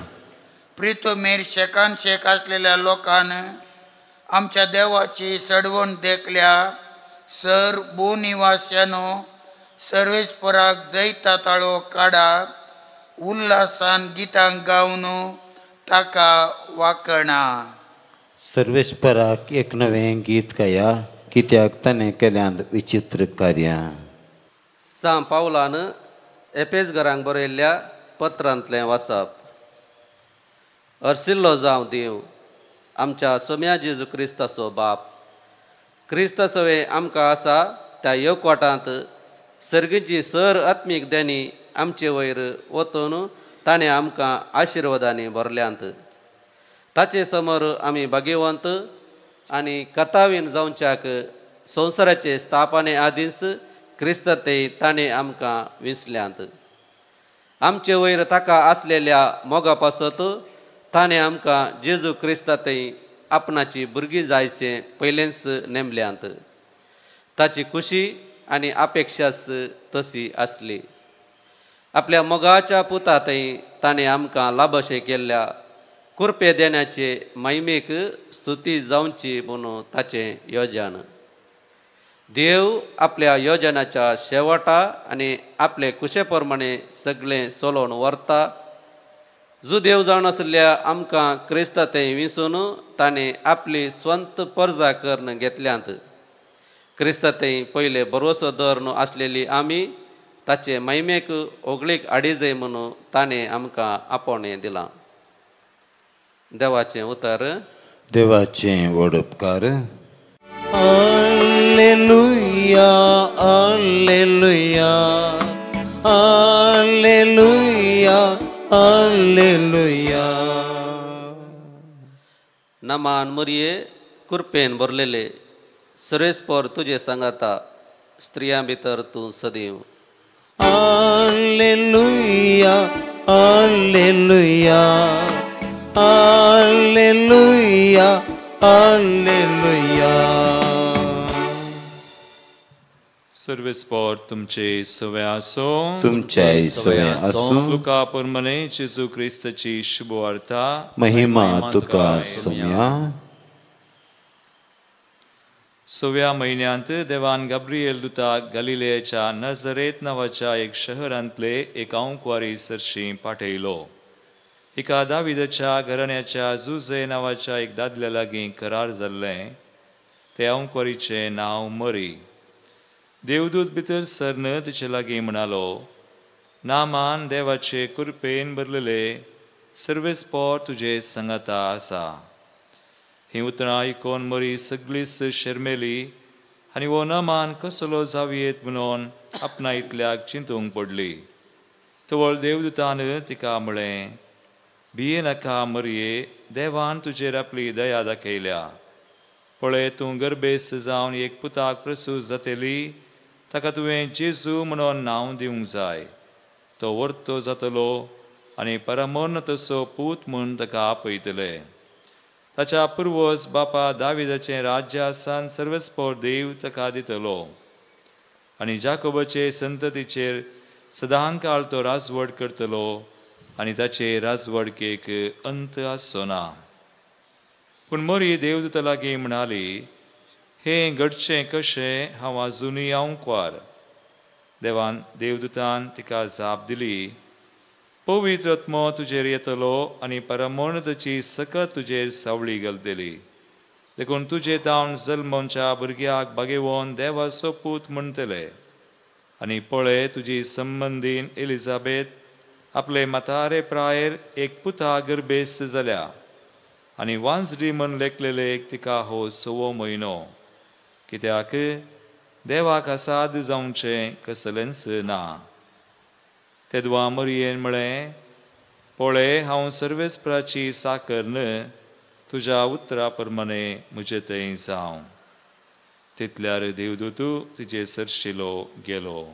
प्रितुमेर शेकान शेक आसलेल्या लोकान आमच्या देवाची सडवण देखल्या. सर भूनिवास्यानो सर्वेस्पराक जैता ताळो काडा, उल्हासान गितां गावन ताका वाकणा. सर्वेस्पराक एक नवें गीत गाया, कित्याक ताणें केल्यांत विचित्र कार्यां. सां पावलान एपेसगरांक बरयल्ल्या पत्रांतलें वाचप. अर्सिल्लो जावं देव आमच्या सोम्या जेजू क्रिस्ताचो बाप. क्रिस्ता सवें आमकां आसा त्या एकवटांत सर्गीची सर आत्मीक देणी आमचे वयर वतून ताणें आमकां आशिर्वादांनी भरल्यांत. ताचे समोर आमी भाग्यवंत आनी कथावीन जावच्याक संवसाराचे स्थापने आदींच क्रिस्ताते ताणें आमकां विसल्यांत. आमचे वयर ताका आसलेल्या मोगा पासत ताणें आमकां जेजू क्रिस्ताते आपणाची भुरगीं जायचे पयलेंच नेमल्यांत. ताची खुशी आनी अपेक्षाच तशी आसली. आपल्या मोगाच्या पुतातय ताणें आमकां लाभशें केल्ल्या कुरपे देण्याचे महिमेक स्तुती जावची म्हणून ताचें योजन. देव आपल्या योजनाच्या शेवटा आनी आपले कुशे प्रमाणे सगळें चलोवन व्हरता. जो देव जावन आशिल्ल्या आमकां क्रिस्ता थंय विसून ताणें आपली स्वंत परजा करून घेतल्यांत. क्रिस्ता थंय पयले भरवसो दवरून आसलेली आमी ताचे महिमेक ओगळीक आडीजय म्हणून ताणें आमकां आपोवणें दिलां. देवाचें उतर. देवाचें व्हड उपकार. Alleluia, alleluia, alleluia, alleluia. नमान मुरये कृपेन भरलेले सुरेशपोर तुजे सांगाता, स्त्रियां भितर तूं सदैव. Alleluia, alleluia, alleluia, alleluia. सर्वेस्पोर तुमचे सवे आसो. तुमचे सवे आसो. लुका परमने जेजू क्रिस्ताची शुभवार्ता. महिमा तुका सोम्या. सव्या म्हयन्यांत देवान गाब्रिएल दुताक गलिलेच्या नजरेत नांवाच्या एक शहरांतले एक आंकवारी सरशी पाठयलो. एका दाविदाच्या घराण्याच्या जुजे नांवाच्या एक दादल्या लागीं करार जाल्लें. ते आंकवारीचें नांव मरी. देवदूत भितर सरन तिचे लागीं म्हणालो, नामान देवाचे कृपेन भरलेले सर्वेस्पोर तुजे संगाता आसा. हीं उतरां आयकून मरी सगळीच शर्मेली आनी हो नमान कसलो जावयेत म्हणून आपणा इतल्याक चिंतूंक पडली. तवळ देवदूतान तिका म्हळें, भिये नाका मरये, देवान तुजेर आपली दया दाखयल्या. पळय, तूं गर्भेस्त जावन एक पुताक प्रसूत जातली, ताका तुवें जेजू म्हणून नांव दिवंक जाय. तो वर्तो जातलो आनी परमोन्न तसो पूत म्हूण ताका आपयतले. ताच्या पुर्वज बापा दाविदाचें राज्य आसान सर्वस्पोर देव ताका दितलो आनी जाकोबाचे संततीचेर सदांकाळ तो राजवट करतलो आनी ताचे राजवडकेक अंत आसचो ना. पूण मरी देवदूता लागीं म्हणाली, हें घडचें कशें? हांव आजुनूय आंकवार. देवान देवदूतान तिका जाप दिली, पवित्र आत्मो तुजेर येतलो आनी परमोन्नताची सकत तुजेर सावळी घालतली. देखून तुजे तावन जल्मच्या भुरग्याक बागेवन देवाचो पूत म्हणटले. आनी पळय, तुजी संबंदीन एलिझाबेथ आपले म्हातारे प्रायेर एक पुता गर्भेस्त जाल्या आनी वांजडी म्हण लेखलेले एक तिका हो 6वो म्हयनो. कित्याक देवाक असाद जावचें कसलेंच ना. तेदवा मरयेन म्हळें, पळय, हांव सर्वेस्पराची साकर न्हय, तुज्या उतरा प्रमाणे म्हजे थंय जावं. तितल्यार देवदूत तिजे सरशिलो गेलो.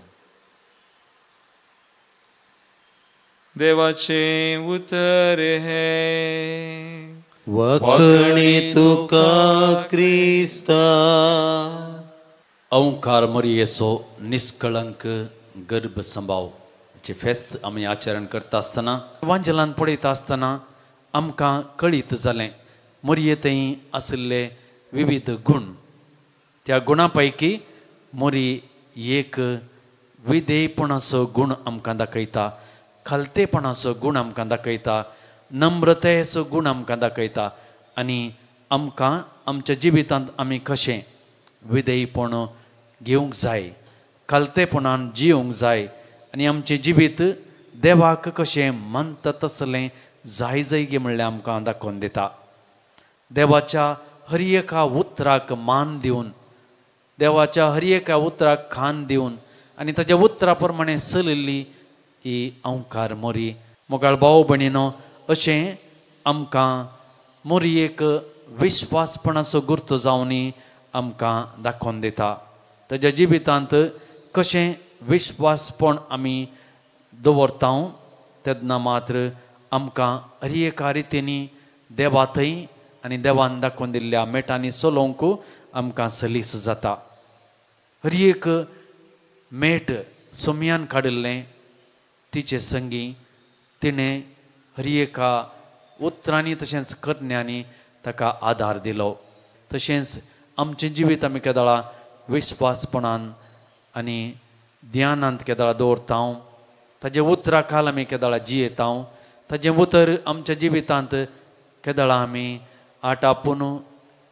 देवाचें उतर हें. वखणी तुका क्रिस्ता. ओंकार मरयेचो निष्कळंक गर्भ संभाव जे फेस्त आमी आचरण करता आसतना वांजलान पळयता आसतना आमकां कळीत जालें मरये थंय आशिल्ले विविध गूण. त्या गुणा पैकी मरी एक विधेयपणाचो गूण आमकां दाखयता, खालतेपणाचो गूण आमकां दाखयता, नम्रतायेचो गूण आमकां दाखयता आनी आमकां आमच्या जिवितांत आमी कशें विधेयपण घेवंक जाय, खालतेपणान जिवंक जाय आनी आमचें जिवीत देवाक कशें मानता तसलें जाय जाय म्हणल्यार आमकां दाखोवन दिता. देवाच्या हर एका उतराक मान दिवन, देवाच्या हर एका उतराक खान दिवन आनी ताच्या उतरा प्रमाणे चलिल्ली ही ओंकार मोरी. मोगाळ भाव भयणीनो, अशें आमकां मोरी एक विश्वासपणाचो गुर्तो जावनी आमकां दाखोवन दिता. ताच्या जिवितांत कशें विश्वासपण आमी दवरता तेन्ना मात्र आमकां हर एका रितींनी देवा थंय आनी देवान दाखोवन दिल्ल्या मेटांनी चलोवंक आमकां सलीस जाता. हर एक मेट सोम्यान काडिल्लें तिचे संगी तिणें हर एका उतरांनी तशेंच करण्यांनी ताका आदार दिलो. तशेंच आमचें जिवीत आमी केदळा विश्वासपणान आनी ध्यानांत केदळा दवरता, ताजे उतरा खाल आमी केदळा जियेता, ताजें उतर आमच्या जिवितांत केदळा आमी आटापून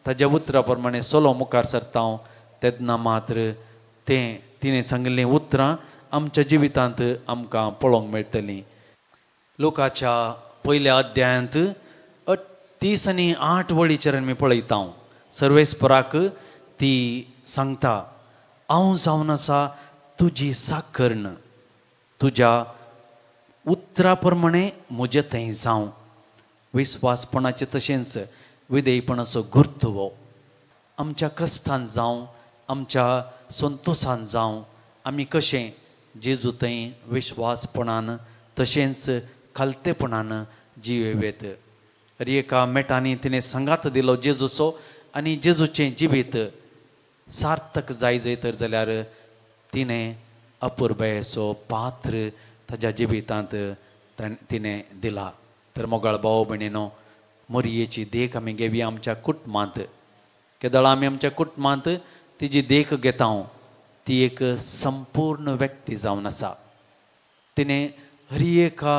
ताज्या उतरा प्रमाणे सोलो मुखार सरता, तेन्ना मात्र तें तिणें सांगिल्लीं उतरां आमच्या जिवितांत आमकां पळोवंक मेळटलीं. लोकाच्या पयल्या अध्यायांत 38 वळीचेर आमी पळयता. सर्वेस्पराक ती सांगता, हांव जावन आसा तुजी साकर्ण, तुज्या उतरा प्रमाणे म्हजे थंय जावं. विस्वासपणाचें तशेंच विधेयपणाचो गुर्तवो आमच्या कश्टान जावं, आमच्या संतोशान जावं, आमी कशें जेजू थंय विश्वासपणान तशेंच खालतेपणान जिवेत. एका मेटांनी तिणें सांगात दिलो जेजूचो आनी जेजूचें जिवीत सार्थक जाय जय तर जाल्यार तिणें अपुरबायेचो पात्र ताज्या जिवितांत तिणें दिला. तर मोगाळ भाव भयणीनो, मोरयेची देख आमी घेवया आमच्या कुटुंबांत. केदळा आमी आमच्या कुटुंबांत तिजी देख घेता, ती एक संपूर्ण व्यक्ती जावन आसा. तिणें हर एका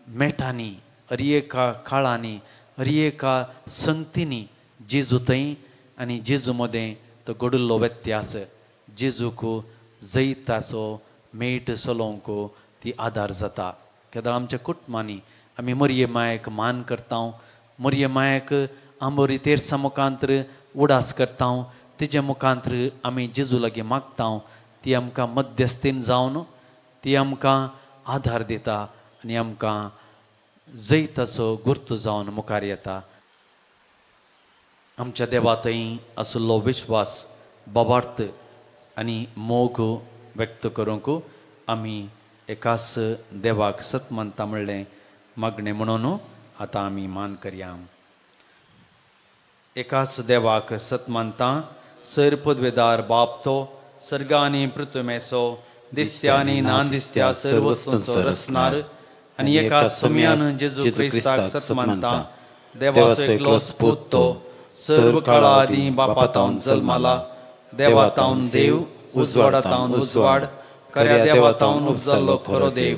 मेटांनी, हर एका काळांनी, हर एका संगतींनी जेजू थंय आनी जेजू मदें तो घडिल्लो व्यत्यास जेजूक जैताचो मेट चलोवंक ती आदार जाता. केदळा आमच्या कुटुंबांनी आमी मरये मायेक मान करता, मरये मायेक आंबोरी तेरसा मुखांतर उडास करता, तिजे मुखांतर आमी जेजू लागीं मागता, ती आमकां मध्यस्थीन जावन ती आमकां आदार दिता आनी आमकां जैताचो गुर्त जावन मुखार येता. आमच्या देवा थंय आशिल्लो विश्वास, बाबार्थ आनी मोग व्यक्त करूंक आमी एकाच देवाक सत मानता म्हणलें मागणें म्हणून आतां आमी मान करया. एकाच देवाक सत मानता, सर पदवेदार बाप तो सर्गा आनी पृथ्वेचो, दिसत्या आनी ना दिसत्या सर्व वस्तूंचो रचणार, आनी एका सम्यान जेजू क्रिस्ताक सत मानता, देवाचो एकलो पूत तो सर्व काळा आदीं बापा तावन जल्माला, देवा तावन देव, उजवाडा तावन उजवाड, खऱ्या देवा तावन उपजाल्लो खरो देव,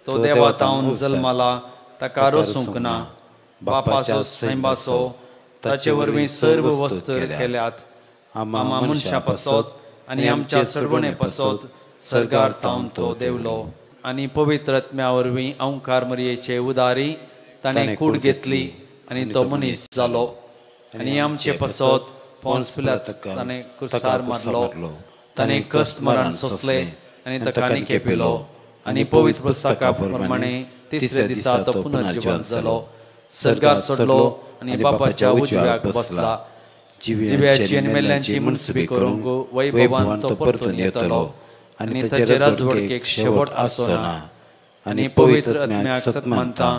तो देवा तावन जल्माला, ताका रसूंक ना, बापाचो सैंबाचो, ताचे वरवीं सर्व वस्तू केल्यात, आमा मनशां पासत आनी आमच्या सर्वणे पासत सर्गार तावन तो देवलो, आनी पवित्र आत्म्या वरवीं अंकार मरयेचे उदारी ताणें कूड घेतली आनी तो मनीस जालो, आनी आमचे पासत पोन्स पिलात ताणें कुर्सार मारलो, ताणें कश्ट मरण सोंसलें आनी ताका निकेपिलो, आनी पवित्र पुस्तका प्रमाणे तिसऱ्या दिसा तो पुनर्जिवन जालो, सर्गार चडलो आनी बापाच्या उजव्याक बसला, जिव्याची आनी मेल्ल्यांची मुनसुबी करूंक वैभवान तो परतून येतलो आनी ताचे राजवडकेक शेवट आसचो ना. आनी पवित्र आत्म्याक सत मानता,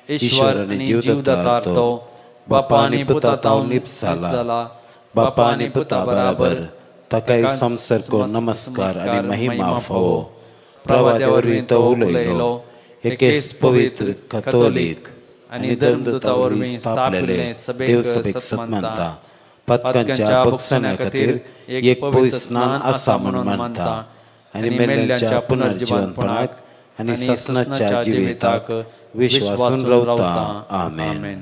ईश्वर आनी जीवदातार तो बापा आनी पुता तावन जाला, बापा आनी पुता बराबर ताकाय संसर्ग नमस्कार आनी महिमा फावो. प्रवाद्या वरवीं तो उलयलो, एकेच पवित्र कथोलीक आनी धर्मदूता वरवीं स्थापलेले देवसभेक सत मानता, पातकांच्या बक्षण्या खातीर एक पवित्र स्नान आसा म्हणून मानता, आनी मेल्ल्यांच्या पुनर्जिवनपणाक आनी ससनाच्या जिविताक विश्वासून रावता. आमेन.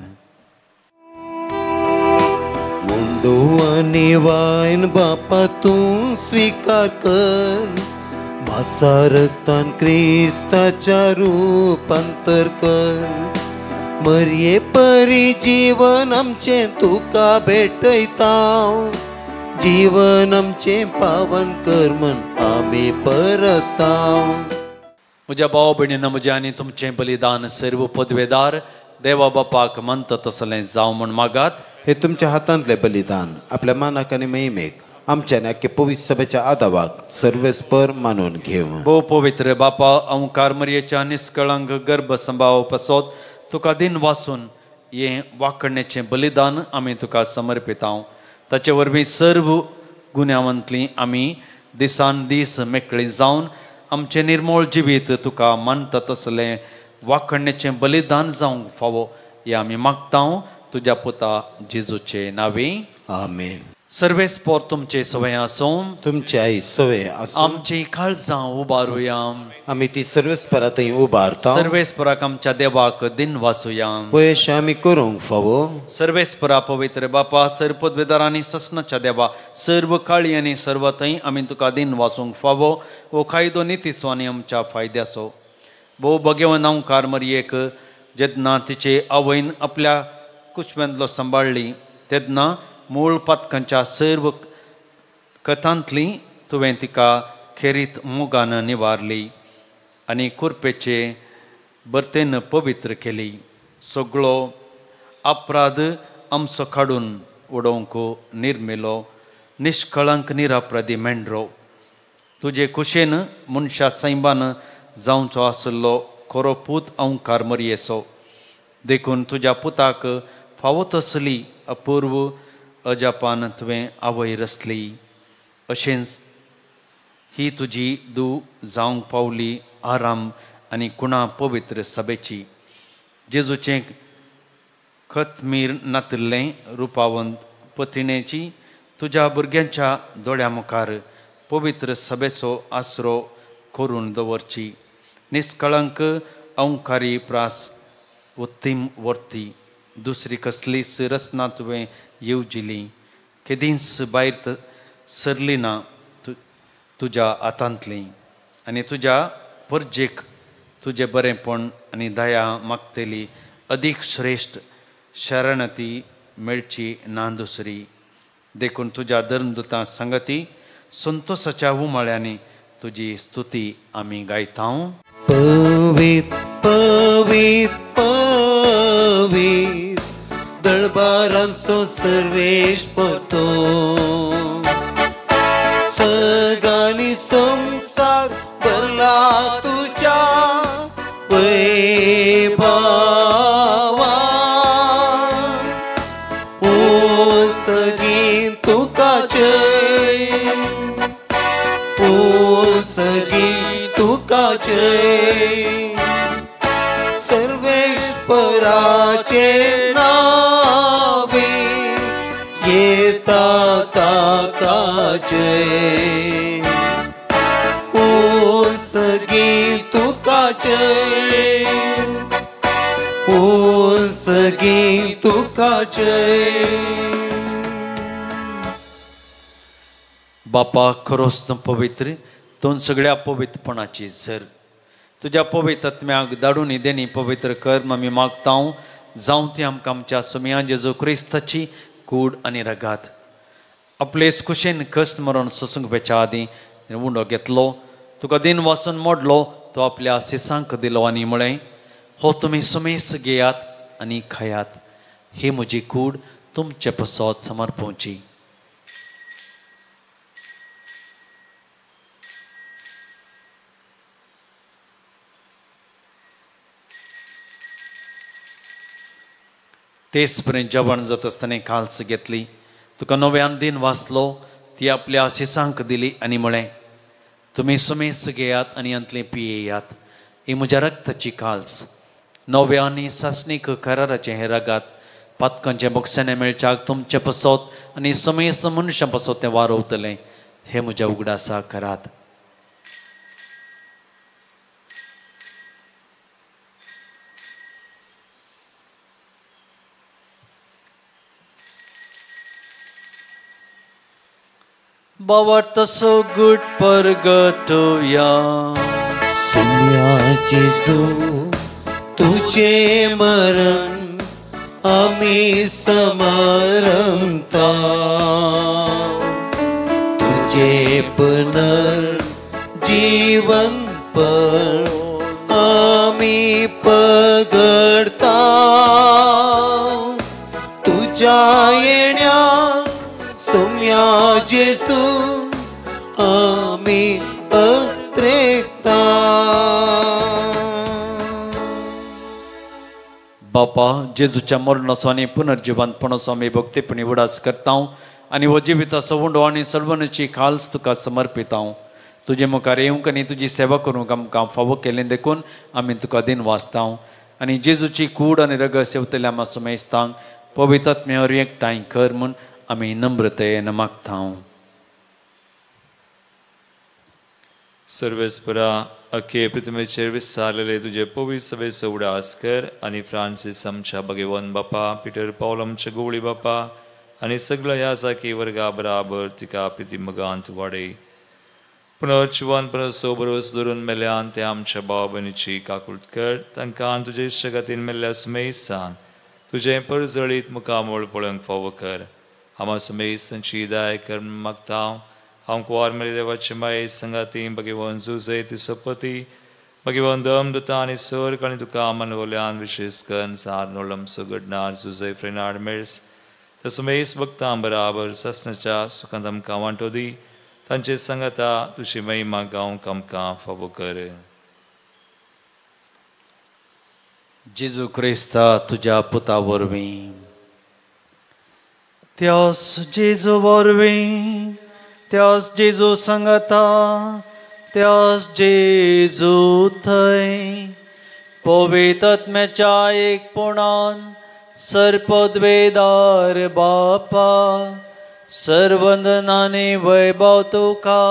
मुंडो आनी वायन बापा तूं स्विकार कर, मासा रक्तान क्रिस्ताच्या रूपांतर कर, मरये परी जीवन आमचें तुका भेटयता, जीवन आमचें पावन कर म्हण आमी परता. म्हज्या भाव भयणीन, म्हजें आनी तुमचें बलिदान सर्व पदवेदार देवा बापाक मानता तसलें जावं म्हूण मागात. हे तुमच्या हातांतलें बलिदान आपल्या मानाक आनी महिमेक आमच्या आख्खे पवित्र सभेच्या आदावाक सर्वेस्पर मानून घेवं. भोव पवित्र बापा, अंकार मरयेच्या निष्कळंक गर्भ संभाव पासत तुका दिन वासून हें वाकडण्याचें बलिदान आमी तुका समर्पिता. ताचे वरवीं सर्व गुन्यांवांतलीं आमी दिसान दीस मेकळी जावन आमचें निर्मोळ जिवीत तुका मानता तसलें वाकडण्याचें बलिदान जावंक फावो हें आमी मागता तुज्या पुता जेजूचे नांवी. आमेन. सर्वेस्पोर तुमचे सवय आसूं, तुमच्याय सवय आसूं. आमची काळजां उबारुया, आमी ती सर्वेस्परा थंय उबारता. सर्वेस्पराक आमच्या देवाक दिन वाचुया, पयशे आमी करूंक फावो. सर्वेस्परा पवित्र बापा, सर्व पदवेदार आनी ससनाच्या देवा, सर्व काळी आनी सर्व थंय आमी तुका दिन वाचूंक फावो. हो कायदो नितीचो आनी आमच्या फायद्याचो. भोव भगेवन अंकार मरयेक जेन्ना तिचे आवयन आपल्या कुचव्यांतलो सांबाळ्ळी तेन्ना मूळ पातकांच्या सर्व कथांतली तुवें तिका खेरीत मोगान निवारली आनी कुरपेचे भरतेन पवित्र केली. सगळो अपराध आमचो काडून उडोवंक निर्मिलो निष्कळंक निरापराधी मेंढरो. तुजे कुशेन मनशा सैमान जावचो आशिल्लो खरो पूत अंकार मरयेचो. देखून तुज्या पुताक फावो तसली अपूर्व अजापान तुवें आवय रचली. अशेंच ही तुजी दू जावंक पावली आराम आनी कुणा पवित्र सभेची. जेजूचें खतमीर नातिल्लें रुपावंत पतिणेची तुज्या भुरग्यांच्या दोळ्या मुखार पवित्र सभेचो आसरो करून दवरची. निष्कळंक अंकारी प्रास उत्तीम वर्ती दुसरी कसलीच रचना तुवें येवजिली केदींच भायर सरली ना तुज्या हातांतली. आनी तुज्या परजेक तुजें बरेंपण आनी दया मागतली अदीक श्रेश्ठ शरणती मेळची ना दुसरी. देखून तुज्या धर्मदुतां संगती संतोसाच्या उमाळ्यांनी तुजी स्तुती आमी गायता. पवित पवित पवित दळबारांचो सर्वेश परतो, सगानी संसार भरला तुझ्या वैभवान. ओ सगी तुका जय, ओ सगी तुका जय, सर्वेश्वराचे नावे येता ताका जय. ओ सगी तुका जय, ओ सगी तुका जय. बापा खरोच तूं पवित्र, तूं सगळ्या पवित्रपणाची सर. तुज्या पवित्र आत्म्याक धाडून देणी पवित्र कर्म आमी मागता. जावं ती आमकां आमच्या सुमया जेजू क्रिस्ताची कूड आनी रगात. आपले कुशेन कश्ट मरण सोसूंक वेच्या आदीं उंडो घेतलो, तुका दिन वाचून मोडलो, तो आपल्या सिसांक दिलो आनी म्हळें, हो तुमी सुमेस घेयात आनी खायात, ही म्हजी कूड तुमचे पसत समर्पोवची. तेच पर्यंत जेवण जाता आसतना काल्स घेतली, तुका नव्यान दिन वाचलो, ती आपल्या आशिसांक दिली आनी म्हळें, तुमी सुमेस घेयात आनी अंतलें पियेयात, ही म्हज्या रक्ताची काल्स, नव्या आनी सासणीक कराराचें हें रगात, पातकांचें बक्षाणें मेळच्याक तुमचें पसत आनी सुमेस मनशां पसत तें वारवतलें, हें म्हज्या उगडासा करात. बाबा तसो गुट परगटोया. सुम्या जेजू तुझे मरण आमी समारंभता, तुझे पुनर्जीवन पण आमी पगडता, तुझ्या येण्याक सुम्या जेजू आमी अत्रेकता. बापा जेजूच्या मरणाचो आनी पुनर्जिवंतपणाचो आमी भक्तीपणी उडास करता आनी हो जिविताचो उंडो आनी सर्वनाची खाल्स तुका समर्पिता. तुजे मुखार येवंक आनी तुजी सेवा करूंक आमकां फावो केलें देखून आमी तुका दिन वाचता आनी जेजूची कूड आनी रगत सेवतल्या आमच्या सुमेस्तांक पवित्र आत्म्या वरवीं एकठांय कर म्हूण आमी नम्रतेन मागता. सर्वेस्परा अखे पृथ्वीचेर विसारलेले तुजे पवित्र सभेचो उडास कर आनी फ्रांसीस आमच्या भगवान बापा, पिटर पावल आमच्या गोवळी बापा आनी सगळ्या ह्या जाकी वर्गा बराबर तिका प्रिती मगांत वाडय. पुनर्जिवन पुनर्सो बरोस धरून मेल्यान ते आमच्या भाव भयणीची काकूळत कर, तांकां तुजे इश्टागतीन मेल्ल्या सुमेसान तुजें परजळीत मुखामळ पळोवंक फावो कर. आमा सुमेसांची दाय कर मागता. हांव कुवार मेरे देवाचे माये संगाती भगवान जुजे ती सोपती भगवान दम दुता आनी स्वर्ग आनी तुका मनवल्यान विशेश करून सार नोलमसो घडणार जुजे फ्रेनाड मेळस त्या सुमेस भक्तां बराबर ससनाच्या सुखांत आमकां वांटो दी. तांचे संगाता तुजी महिमा गावंक आमकां फावो कर. जेजू क्रिस्ता तुज्या पुता वरवीं, त्यास जेजू वरवीं, त्यास जेजू संगता, त्यास जेजू थंय पवित्र आत्म्याच्या एकपणान सर्पद्वेदार बापा सर्वंदनाने वैभव तुका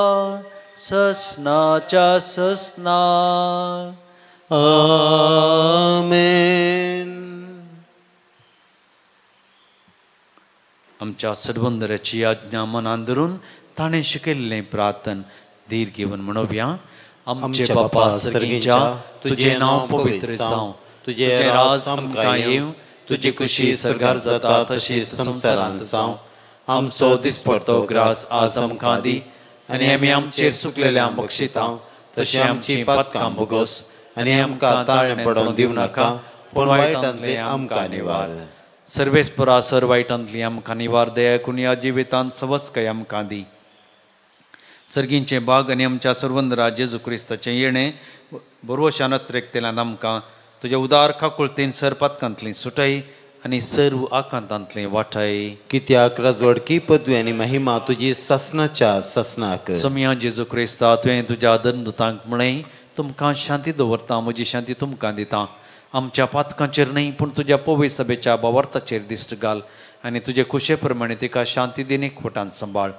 ससनाच्या ससना. आमेन. आमच्या सर्वंदराची आज्ञा मनान धरून ताणें शिकयल्लें प्रार्थन धीर घेवन म्हणोवया. आमचे बापा सर्गीच्या, तुजें नांव पवित्र जावं, तुजें राज आमकां येवं, तुजी खुशी सर्गार जाता तशी संवसारांत जावं. आमचो दिसपडतो ग्रास आज आमकां दी आनी आमी आमचेर चुकलेल्यांक बक्षिता तशें आमची पातकां भोगोस आनी आमकां ताळणें पडोवंक दिवं नाका, पूण वायटांतलें आमकां निवार. सर्वेस्परा सर वायटांतली आमकां निवार, दया करून ह्या जिवितांत सवस्काय आमकां दी. सर्गींचें बाग आनी आमच्या सर्वंदरा जेजू क्रिस्ताचें येणें बरोवशान अत्रेकतेल्यान आमकां तुज्या उदार काकुळतेन सर पातकांतली सुटय आनी सर्व आकांतांतली वाटाय. कित्याक राजवडकी पदवी आनी महिमा तुजी ससनाच्या ससनाक. सोमया जेजू क्रिस्ता, तुवें तुज्या दंदुतांक म्हळें, तुमकां शांती दवरता, म्हजी शांती तुमकां दिता. आमच्या पातकांचेर न्हय पूण तुज्या पवित्र सभेच्या भावार्थाचेर दिश्ट घाल आनी तुजे खुशे प्रमाणे तिका शांती दिनी खोटान सांबाळ.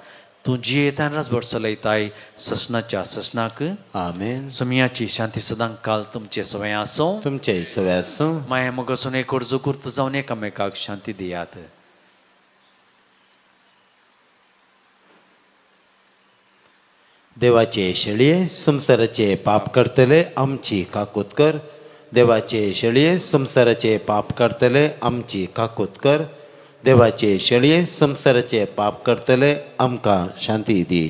तूं जियेतान राजवट चलयताय ससनाच्या ससनाक. आमेन. सोमयाची शांती सदां काल तुमचे सवय आसूं, तुमचे सवय आसूं. माया मोगासून एक अर्जो कुर्त जावन एकामेकाक शांती दियात. देवाचे शेळये संवसाराचे पाप करतले आमची काकूत कर. देवाचे शेळये संवसाराचे पाप करतले आमची काकूत कर. देवाचे शेळये संवसाराचे पाप करतले आमकां शांती दी.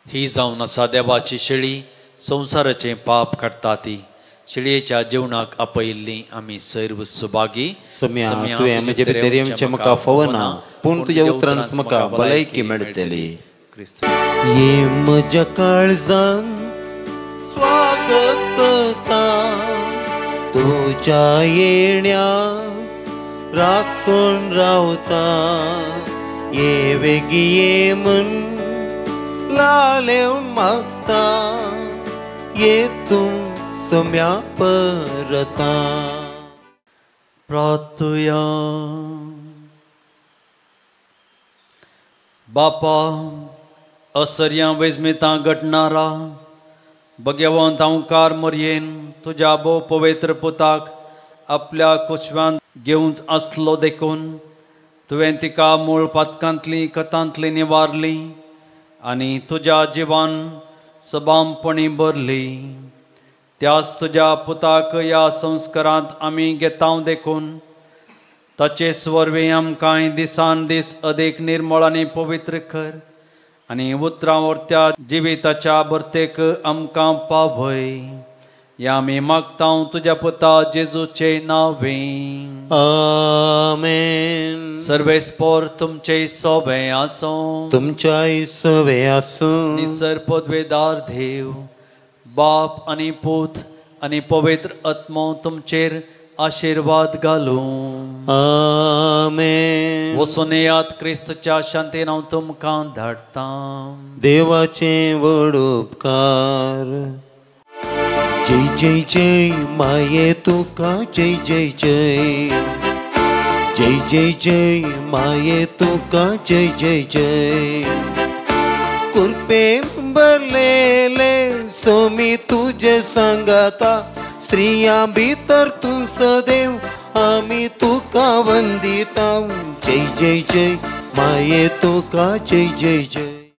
ही जावन आसा देवाची शेळी, संवसाराचें पाप काडटा ती. शेळयेच्या जेवणाक आपयिल्ली आमी सर्व सुभागी. सोम्या, तुवें म्हजे भितर येवचें म्हाका फावना, पूण तुज्या उतरान म्हाका भलायकी मेळटली. ये म्हज्या काळजांत स्वागत करता, तुज्या येण्याक राखून रावता. ये वेगी ये म्हण लालेवन मागता, ये तूं सोम्या परता. प्रार्थुया. बापा असर्यां वेजमेतां घडणारा भगवंत हांवकार मोरयेन तुज्या भोव पवित्र पुताक आपल्या कुशव्यांत घेवन आसलो देखून तुवें तिका मूळ पातकांतली कथांतली निवारली आनी तुज्या जिवान सबामपणी भरली. त्याच तुज्या पुताक ह्या संस्कारांत आमी घेतांव देखून ताचे वरवीं आमकां दिसान दीस अदीक निर्मळ आनी पवित्र कर आनी उतरां वरत्या जिविताच्या भरतेक आमकां पावय. ह्या आमी मागतांव तुज्या पुता जेजूचे नांवे. आमेन. सर्वेस्पोर तुमचे सोबे आसूं, तुमच्याय सोबे आसूं. निसर पदवेदार देव बाप आनी पूत आनी पवित्र आत्मो तुमचेर आशिर्वाद घालूं. आमेन. वचून येयात, क्रिस्तच्या शांतीन हांव तुमकां धाडटां. देवाचे व्हड उपकार. जय जय जय माये तुका जय जय जय, जय जय जय माये तुका जय जय जय। कृपेन भरलेले सोमी तुजे सांगाता, स्त्रियां भितर तूं सदैव आमी तुका वंदिता। जय जय जय माये तुका जय जय जय।